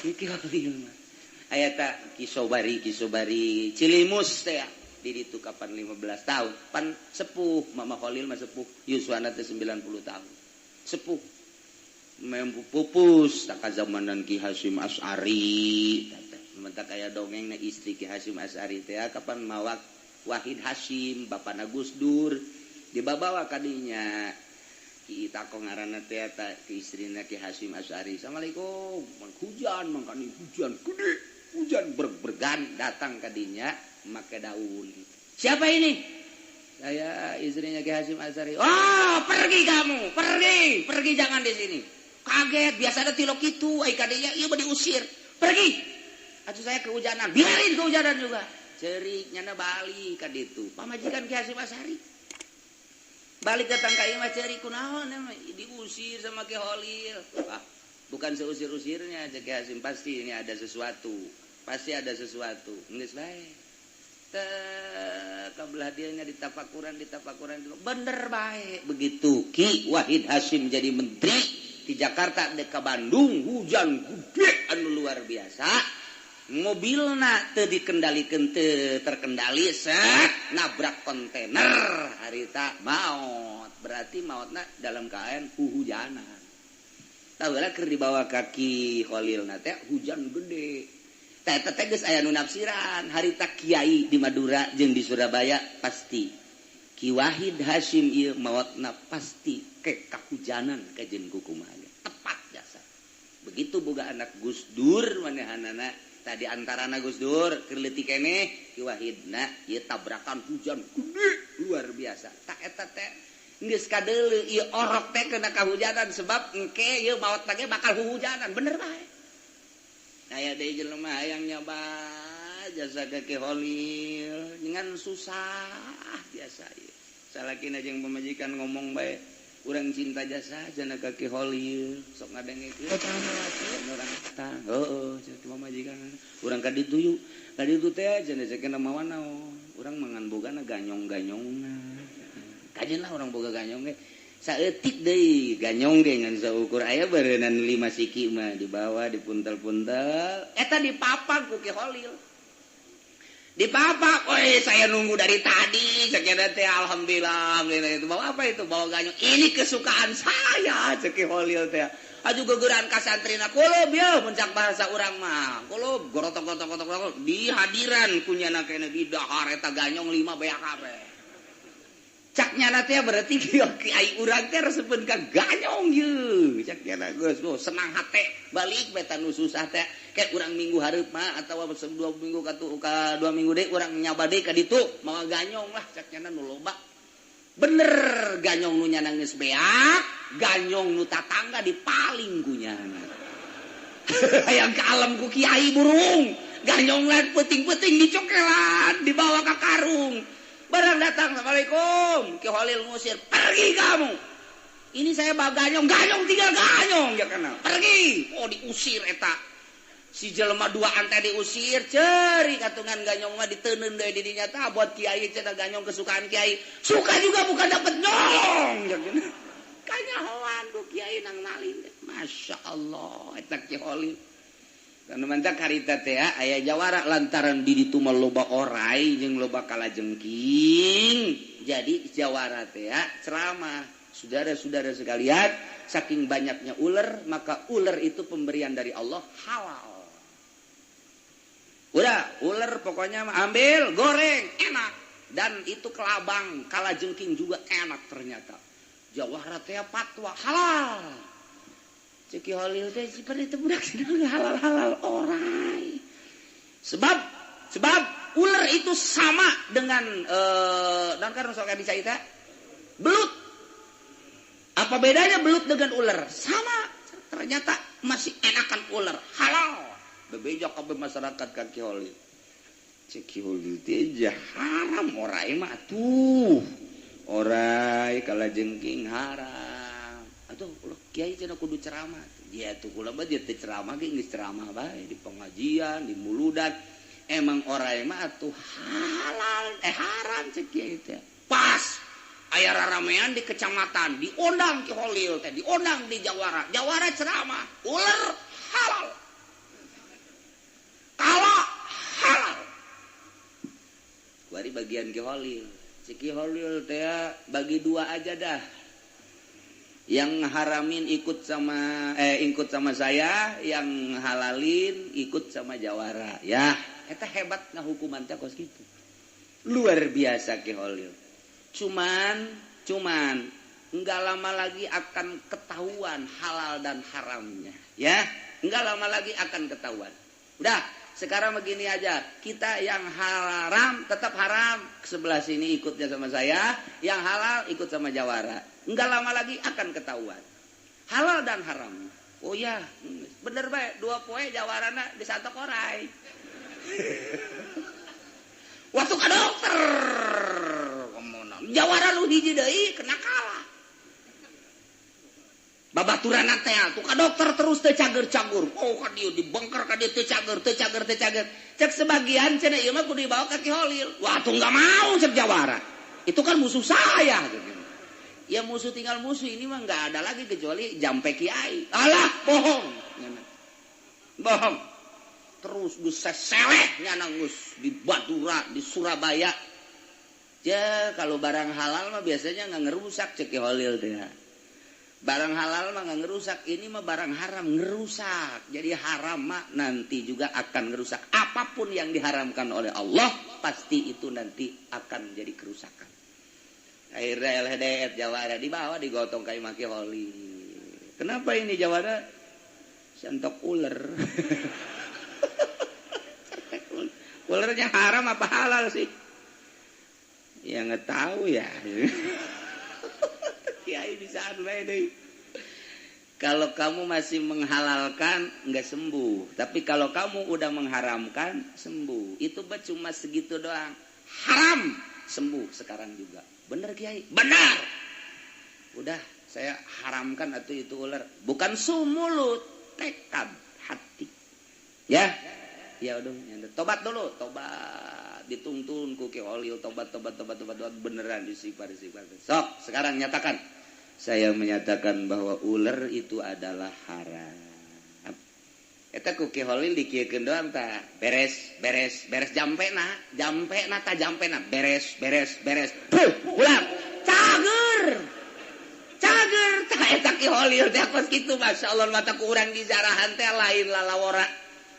Ki Khalil mah aya ta Ki Sobari Cilimus teh di ditu kapan 15 tahun pan sepuh Mama Khalil mah sepuh yuswana teh 90 tahun sepuh pupus tak zamanan Ki Hasyim Asy'ari mentak aya dongeng na istri Ki Hasyim Asy'ari teh kapan mawak Wahid Hasyim bapana Gus Dur dibabawa kadinya Ki Itako ngaranna teh eta ki istrina Ki Hasyim Asy'ari. Assalamualaikum. Hujan mangkani hujan gede, hujan berbergan datang kadinya make daun. Siapa ini? Saya istrinya Ki Hasyim Asy'ari. Oh, pergi kamu, pergi, pergi jangan di sini. Kaget, biasanya tilok itu, ai kadinya ieu mah diusir. Pergi. Atuh saya kehujanan, biarin kehujanan juga. Cerik nyana balik ka ditu. Pamajikan Ki Hasyim Asy'ari. Balik datang ka imah ceri kunaon diusir sama Ki Khalil. Ah, bukan seusir-usirnya Ki Hasyim, pasti ini ada sesuatu. Pasti ada sesuatu. Geus bae. Teh kabelah dieu nya ditafakuran bener bae. Begitu Ki Wahid Hasyim jadi menteri di Jakarta dek ka Bandung hujan gede anu luar biasa. Mobilna teu dikendalikeun teu terkendali set nabrak kontainer harita maot. Berarti maotna dalam keadaan huhujanan. Tahu lah keur dibawa ka Ki Khalilna teh hujan gede. Teh eta teh geus aya nu nafsiran harita kiai di Madura jeung di Surabaya pasti Ki Wahid Hasyim ieu maotna pasti ke kahujanan kajeun kukumaha. Tepat jasa. Begitu boga anak Gus Dur manehanana tadi antarana Gus Dur keur leutik keneh Ki Wahidna ieu tabrakan hujan gede luar biasa. Tak eta teh geus kadeuleu ieu orok teh kena kahujanan sebab engke ieu maot teh bakal huhujanan bener bae. Aya deui jelema hayang nyoba jasa ka Ki Khalil dengan susah biasa ieu. Salakina jeung pamajikan ngomong bae urang cinta jasa jana ka Ki Khalil sok ngadengekeun urang tah heueuh cenah pamajikan urang ka ditu yuk ka ditu teh cenah ceukna mawa naon urang mangan bogana ganyong-ganyongna kajeun lah urang boga ganyong ge saeutik deui ganyong ge ngan saukur aya beureunan 5 siki mah dibawa dipuntel-puntel eta dipapag ku Ki Khalil. Di papa, oi saya nunggu dari tadi, cek teh alhamdulillah, itu bawa apa itu? Bawa ganyong. Ini kesukaan saya, cek Holil teh. Aju gegeran ka santrina kulub ya, muncak bahasa urang mah. Kulub gorotok-gorotok-gorotok di hadiran kunyana kene di dahar eta ganyong 5 beak kabeh. Cak nyana teh berarti kiai urang teh resepeun ka ganyong ye. Cak nyana geus senang hate balik beta nu susah teh. Kayak urang minggu hareup mah atawa 2 minggu ka 2 minggu deui urang nyaba deui ka ditu mawa ganyong lah cak nyana nu loba. Bener ganyong nu nyana geus beak, ganyong nu tatangga dipaling ku nyana. Hayang ka alam ku kiai burung, ganyong lain peuting-peuting dicokelan dibawa ka karung. Barang datang, assalamualaikum, Ki Holil ngusir, pergi kamu. Ini saya bawa ganyong, ganyong tinggal ganyong ya kenal. Pergi. Oh diusir eta. Si jelema duaan teh diusir, ceri katungan ganyong mah diteundeun deui di dinya tah buat kiai cenah ganyong kesukaan kiai. Suka juga bukan dapet nyolong ya kenal. Kanyahoan ku kiai nang nalin. Masya Allah eta Ki Holil. Karena mantak harita teh aya jawara lantaran di ditu mah loba orai jeung loba kalajengking. Jadi jawara teh ceramah. Saudara-saudara sekalian, saking banyaknya ular, maka ular itu pemberian dari Allah halal. Udah, ular pokoknya ambil, goreng, enak. Dan itu kelabang, kalajengking juga enak ternyata. Jawara teh fatwa halal. Cek Ki Holil teh seperti itu budak sedang halal-halal orai. Sebab ular itu sama dengan dan kan sok bisa kita belut. Apa bedanya belut dengan ular? Sama. Ternyata masih enakan ular, halal. Bebeja kabeh masyarakat ka Ki Holil. Cek Ki Holil teh haram orai mah atuh. Orai kalajengking haram. Atuh ulah kiai cenah kudu ceramah. Dia tuh kula mah dia teh ceramah ge geus ceramah bae di pengajian, di muludan. Emang orai mah atuh halal haram cek kiai teh. Pas aya raramean di kecamatan, diundang Ki Holil teh, diundang di Jawara. Jawara ceramah, ular halal. Kala halal. Kuari bagian Ki Holil. Cek Ki Holil teh bagi dua aja dah. Yang haramin ikut sama saya, yang halalin ikut sama Jawara. Ya, eta hebat ngahukuman teh kos kitu. Luar biasa Ki Holil. Cuman enggak lama lagi akan ketahuan halal dan haramnya, ya. Enggak lama lagi akan ketahuan. Udah, sekarang begini aja. Kita yang haram tetap haram, sebelah sini ikutnya sama saya, yang halal ikut sama Jawara. Enggak lama lagi akan ketahuan halal dan haram. Oh ya, bener bae, 2 poe Jawarana disantok orai. Waktu ke dokter, Jawara lu hiji deui kena kalah. Babaturan teh tuh ka dokter terus teu cager-cagur. Oh ka dieu dibengker ka dieu teu cager, teu cager, teu cager. Cek sebagian cenah ieu mah kudu dibawa ka Ki Holil. Wah tuh enggak mau cek Jawara. Itu kan musuh saya gitu. Ya musuh tinggal musuh, ini mah enggak ada lagi kecuali jampe kiai. Alah, bohong. Bohong. Terus geus seseleh nyana geus di Badura, di Surabaya. Ya, kalau barang halal mah biasanya enggak ngerusak cek Ki Holil teh. Barang halal mah enggak ngerusak, ini mah barang haram ngerusak. Jadi haram mah nanti juga akan ngerusak. Apapun yang diharamkan oleh Allah pasti itu nanti akan menjadi kerusakan. Akhirnya LHDF Jawara dibawa digotong ka imah Ki Holil. Kenapa ini Jawara? Santok ular. Ularnya haram apa halal sih? Ya nggak tahu ya. Kiai bisa deh. Kalau kamu masih menghalalkan nggak sembuh. Tapi kalau kamu udah mengharamkan sembuh. Itu cuma segitu doang. Haram sembuh sekarang juga. Bener Kiai? Benar. Udah saya haramkan atau itu ular. Bukan sumulut, tekad hati. Ya, ya udah. Tobat dulu, tobat. Dituntun ku Ki Holil, tobat, tobat, tobat, tobat, tobat, beneran istighfar, istighfar. Sok, sekarang nyatakan. Saya menyatakan bahwa ular itu adalah haram. Eta ku Ki Holil dikieukeun doang tah. Beres, beres, beres jampena, jampena tah jampena, beres, beres, beres. Puh, pulang. Cager. Cager tah eta Ki Holil teh kos kitu masyaallah mata ku urang dijarahan teh lain lalawora.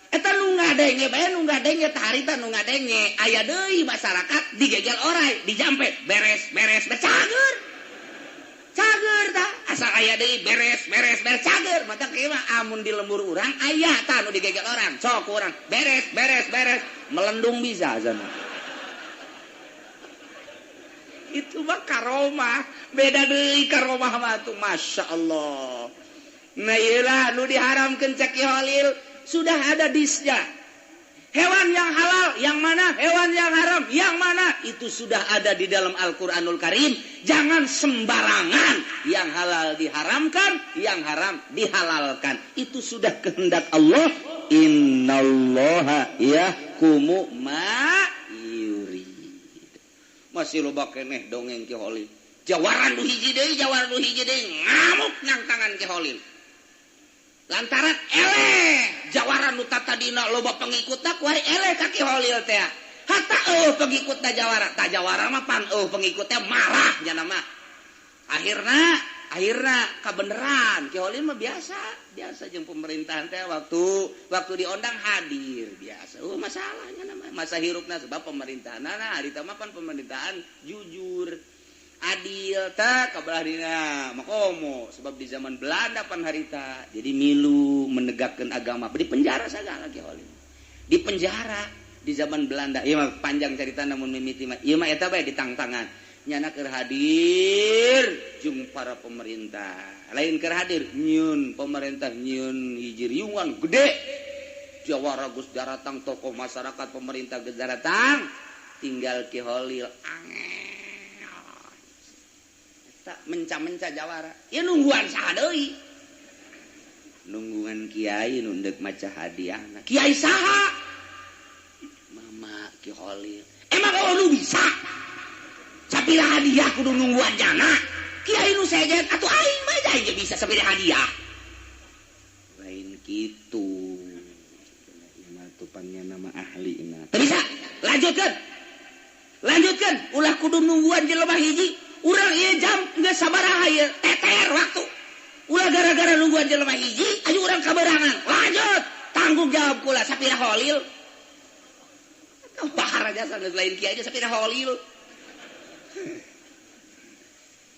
Eta nu ngadenge bae nu ngadenge tah harita nu ngadenge aya deui masyarakat digegel orai, dijampe, beres, beres, beres cager. Cager tah asal aya deui beres beres beres cager mata kieu mah amun di lembur urang aya tah nu digegel orang sok urang beres beres beres melendung bisa sana. Itu mah karomah beda deui karomah mah tuh Masya Allah. Nah iyalah nu diharamkeun cek Ki Holil sudah ada disnya. Hewan yang halal, yang mana? Hewan yang haram, yang mana? Itu sudah ada di dalam Al-Quranul Karim. Jangan sembarangan. Yang halal diharamkan, yang haram dihalalkan. Itu sudah kehendak Allah. Innallaha yahkumu ma yurid. Masih loba keneh dongeng Ki Holil. Jawaran nu hiji deui, jawaran nu hiji deui ngamuk nangtangan Ki Holil. Lantaran eleh jawara nu tatadina loba pengikutna kuari eleh ka Ki Holil teh. Hatta eueuh pengikutna jawara, tah jawara mah pan eueuh pengikutnya marah nya mah. Akhirna kabeneran Ki Holil mah biasa, biasa jeung pemerintahan teh waktu diondang hadir biasa. Eueuh masalahnya mah masa hirupna sebab pemerintahanna harita mah pan pemerintahan jujur. Adil tak kabelah dina makomo sebab di zaman Belanda pan harita jadi milu menegakkan agama di penjara sagala Ki Holil di penjara di zaman Belanda ieu mah panjang carita namun mimiti mah ieu mah eta bae ditangtangan nyana keur hadir jeung para pemerintah lain keur hadir nyieun pemerintah nyieun hiji riungan gede jawara geus daratang tokoh masyarakat pemerintah geus daratang tinggal Ki Holil angel tak menca-menca jawara ya nungguan saha deui nungguan kiai nu deuk maca hadiah kiai saha mama Ki Holil emang kalau nu bisa sapira hadiah kudu nungguan jana kiai nu sejen atuh aing mah aing bisa sapira hadiah lain kitu ieu mah tupannya nama ahlina teu bisa lanjutkeun lanjutkeun ulah kudu nungguan jelema hiji urang ieu jam geus sabaraha ieu teter waktu ulah gara-gara nungguan jelema hiji ayo urang kaberangan lanjut tanggung jawab kula sapira Holil bahar jasa geus lain kiai sapira Holil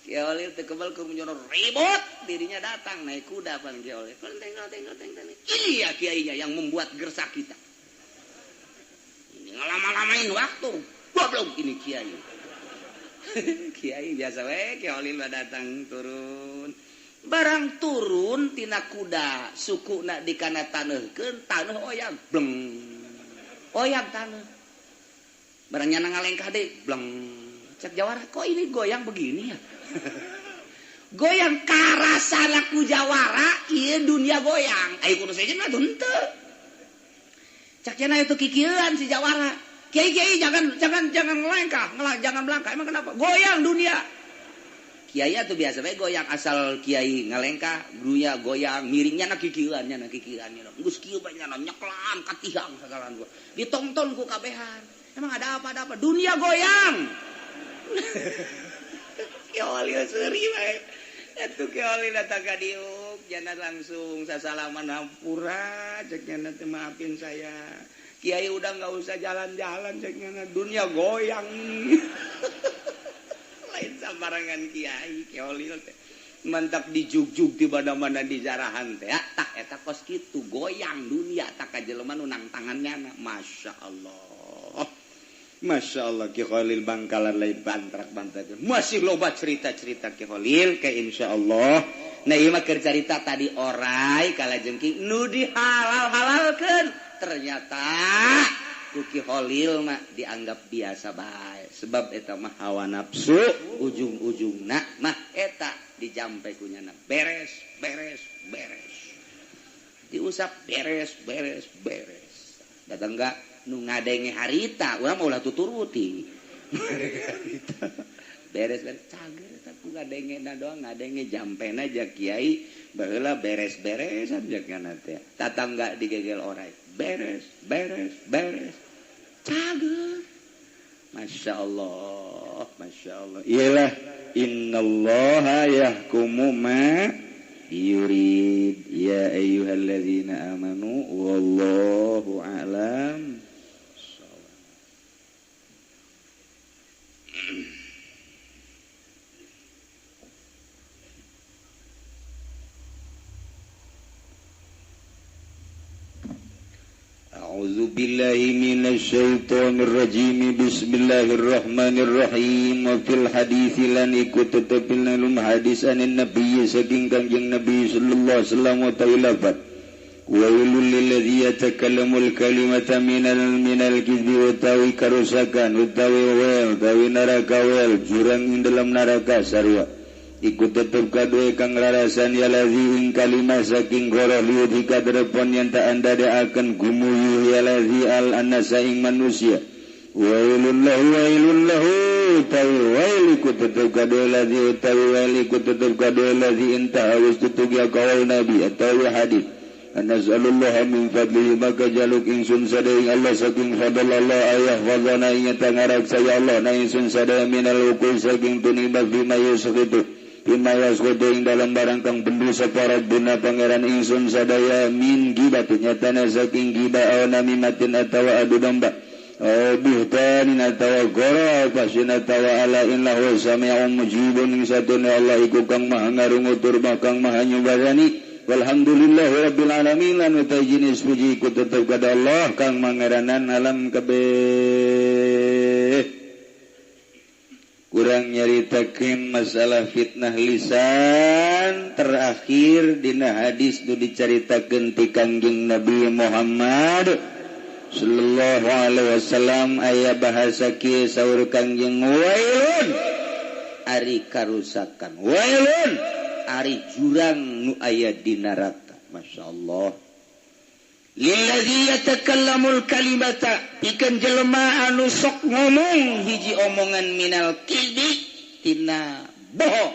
Ki Holil teu kebal ku menjono ribut dirinya datang naik kuda pan Ki Holil tengok tengok tengok ini ya kiainya yang membuat gersak kita ini ngelama-lamain waktu goblok ini kiai. Kiai biasa we Ki Holil datang turun barang turun tina kuda sukuna dikana taneuhkeun taneuh oyag bleng oyag taneuh barang nyana ngalengkah deui bleng cek jawara kok ini goyang begini ya goyang karasana ku jawara ieu dunia goyang ayo kudu sejen mah henteu cek cenah itu kikieuan si jawara. Kiai kiai jangan jangan jangan melangkah, jangan melangkah. Emang kenapa? Goyang dunia. Kiai atuh biasa bae goyang asal kiai ngalengkah, dunia goyang, miringnya na kikieuan nya na kikieuan nya. Geus kieu bae nya nyeklan ka tihang sagalan gua. Ditonton ku kabehan. Emang ada apa? Ada apa? Dunia goyang. Ki Holil seuri bae. Atuh Ki Holil datang ka diuk, jana langsung sasalaman hampura cek nya teh maafin saya. Kiai udah nggak usah jalan-jalan, ceknya dunia goyang. Lain sambarangan kiai, Ki Holil teh. Mantap dijugjug di mana-mana di jarahan teh. Tak eta kos kitu goyang dunia tak ka jelema nu nangtangannya. Masya Allah. Masya Allah Ki Holil Bangkalan lain bantrak-bantrak. Masih loba cerita-cerita Ki Holil ke insya Allah. Nah ieu mah keur carita tadi orai kalajengking nu dihalal-halalkeun. Ternyata ku Ki Holil mah dianggap biasa bae sebab eta mah hawa nafsu ujung-ujungna mah eta dijampe ku nyana beres beres beres diusap beres beres beres datang enggak nu ngadenge harita urang mah ulah tuturuti harita Beres-beres cager eta ku ngadengena doang ngadenge jampena ja kiai baheula beres-beresan jagana teh. Tatangga digegel orai. Beres, beres, beres. Cager. Masya Allah, Masya Allah. Iyalah innallaha yahkumu ma yurid ya ayyuhalladzina amanu wallahu a'lam. A'udzu billahi minasyaitonir rajim. Bismillahirrahmanirrahim. Wa fil hadits lan ikut tetepil lum hadis anin nabi saking Kangjeng Nabi sallallahu alaihi wasallam wa ta'ala. Wailul lilladzi yatakallamul kalimata minal kizbi wa tawi karusakan utawi wel tawi neraka wel jurang ing dalam neraka sarua. Iku tetep kadue kang rarasan ya lazi ing kalimah saking goroh liudhi kadrepon yang tak anda akan gumuyu ya lazi al anasa ing manusia. Wailun lahu utawi wail iku tetep kadue lazi utawi wail iku tetep kadue lazi intaha wis tutug ya kaul nabi atawi hadis. Anas'alullah min fadlihi maka jaluk ingsun sadaya Allah saking fadl Allah ayah fadlana ing tangarak saya Allah na ingsun sadaya minal ukul saking tunibah bima yusqitu bima yasqutu ing dalam barang kang bendu sapa Rabbuna pangeran ingsun sadaya min gibatin nyatana saking gibah aw namimatin atawa adu domba aw buhtanin atawa goro pasin atawa ala innahu sami'un mujibun ing satune Allah iku kang maha ngarungu tur kang maha nyubarani. Walhamdulillahi rabbil alamin lan utai jenis puji ku tetep kada Allah kang mangeranan alam kabeh. Kurang nyaritakeun masalah fitnah lisan terakhir dina hadis nu dicaritakeun ti Kangjeng Nabi Muhammad sallallahu alaihi wasallam aya bahasa kieu saur Kangjeng wailun ari karusakan wailun ari jurang nu aya di neraka. Masya Allah. Lilladzi yatakallamul kalimata pikeun jelema anu sok ngomong hiji omongan minal kidzi tina bohong.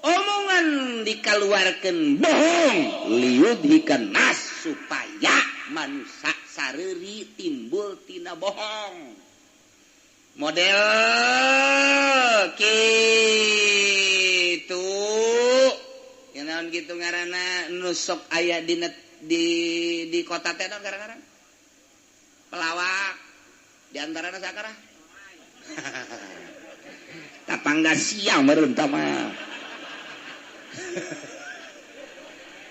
Omongan dikaluarkeun bohong liyudhikan nas supaya manusia sareuri timbul tina bohong. Model kitu ya naon kitu ngaranna nu sok aya di di kota teh naon ngaranna pelawak di antarana sakarah tapangga siang meureun tah mah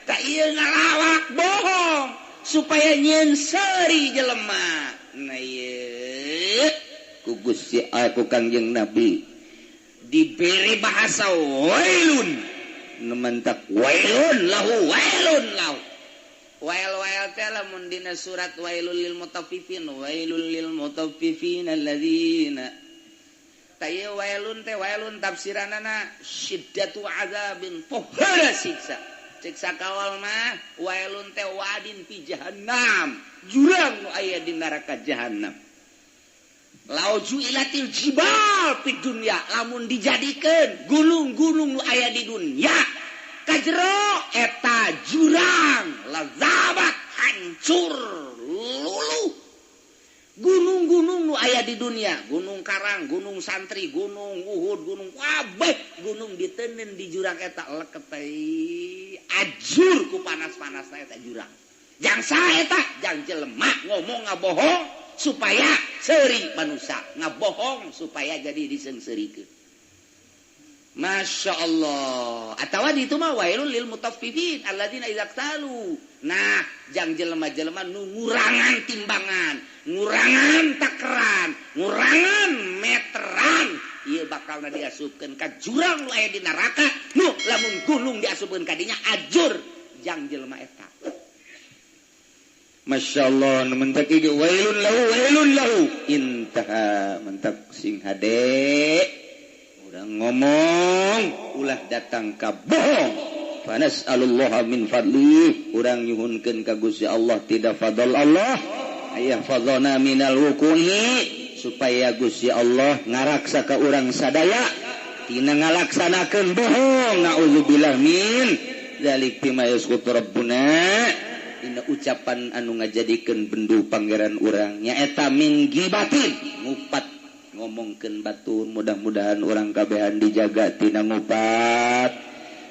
tah ieu ngalawak bohong supaya nyieun seuri jelema. Nah ieu ku Gusti aku Kangjeng Nabi diberi bahasa wailun nementak wailun lahu wailun lahu wail wail teh lamun dina surat wailul lil mutaffifin wailul lil mutaffifin alladzina ta ieu wailun teh wailun tafsiranana syiddatu azabin pohara siksa siksa kawal mah wailun teh wadin fi jahannam jurang nu aya di neraka jahannam. Lauju ilatil jibal di dunia lamun dijadikeun gunung-gunung nu aya di dunia kajero eta jurang lazabat hancur luluh. Gunung-gunung nu aya di dunia gunung Karang, gunung Santri, gunung Uhud, gunung kabeh gunung diteundeun di jurang eta leket ajur ku panas-panasna eta jurang. Jang saha eta? Jang jelema ngomong ngabohong supaya seuri manusia ngabohong supaya jadi diseungseurikeun. Masya Allah. Atawa di itu mah wailul lil mutaffifin alladzina idza iktalu. Nah, jang jelema-jelema nu ngurangan timbangan, ngurangan takeran, ngurangan meteran, ieu bakalna diasupkeun ka jurang nu aya di neraka. Nu lamun gunung diasupkeun ka dinya ajur jang jelema eta. Masya Allah, mentak ige wailun lahu intaha mentak sing hade urang ngomong ulah datang ka bohong. Fanas'alullaha min fadlih urang nyuhunkeun ka Gusti Allah tidak fadl Allah ayah fadlana minal wuqu'i supaya Gusti Allah ngaraksa ka urang sadaya tina ngalaksanakeun bohong naudzubillah min dzalik bima yasqutu rabbuna dina ucapan anu ngajadikeun bendu pangeran urang nyaeta min gibatin ngupat ngomongkeun batur mudah-mudahan urang kabehan dijaga tina ngupat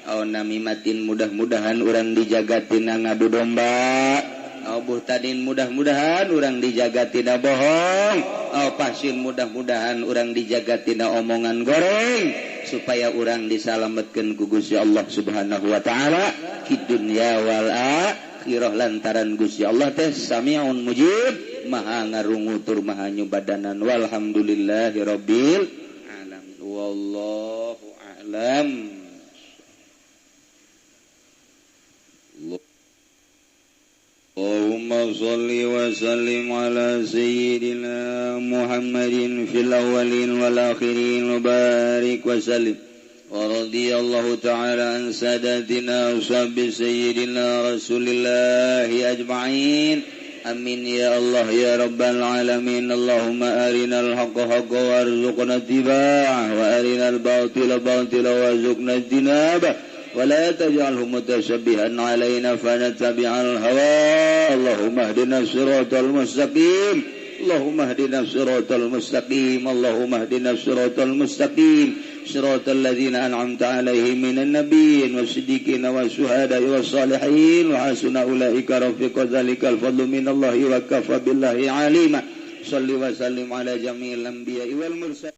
aw namimatin mudah-mudahan urang dijaga tina ngadu domba aw buhtanin mudah-mudahan urang dijaga tina bohong aw fahsyin mudah-mudahan urang dijaga tina omongan goreng supaya urang disalametkeun ku Gusti Allah Subhanahu wa taala fid dunya wal akhirah lantaran Gusti Allah teh sami'un mujib maha ngarungu tur maha nyubadanan walhamdulillahi rabbil alamin wallahu a'lam. Allahumma shalli wa sallim ala sayyidina Muhammadin fil awwalin wal akhirin wa barik wa sallim wa radiyallahu ta'ala an sadatina ashabi sayyidina Rasulillahi ajma'in. Amin ya Allah ya rabbal alamin. Allahumma arinal haqqa haqqa warzuqna ittiba'ah wa arinal batila batila warzuqna ijtinabah wa la taj'alhu mutashabbihan alaina fanattabi'al hawa. Allahumma ihdina siratal mustaqim. Allahumma ihdina siratal mustaqim. Allahumma ihdina siratal mustaqim. Siratal ladzina an'amta 'alaihim minan nabiyyin wasiddiqin wasyuhada'i wassalihin wa hasuna ulaika rafiqa. Dzalikal fadlu minallahi wa kafa billahi alima. Shalli wa sallim ala jami'il anbiya'i wal mursalin.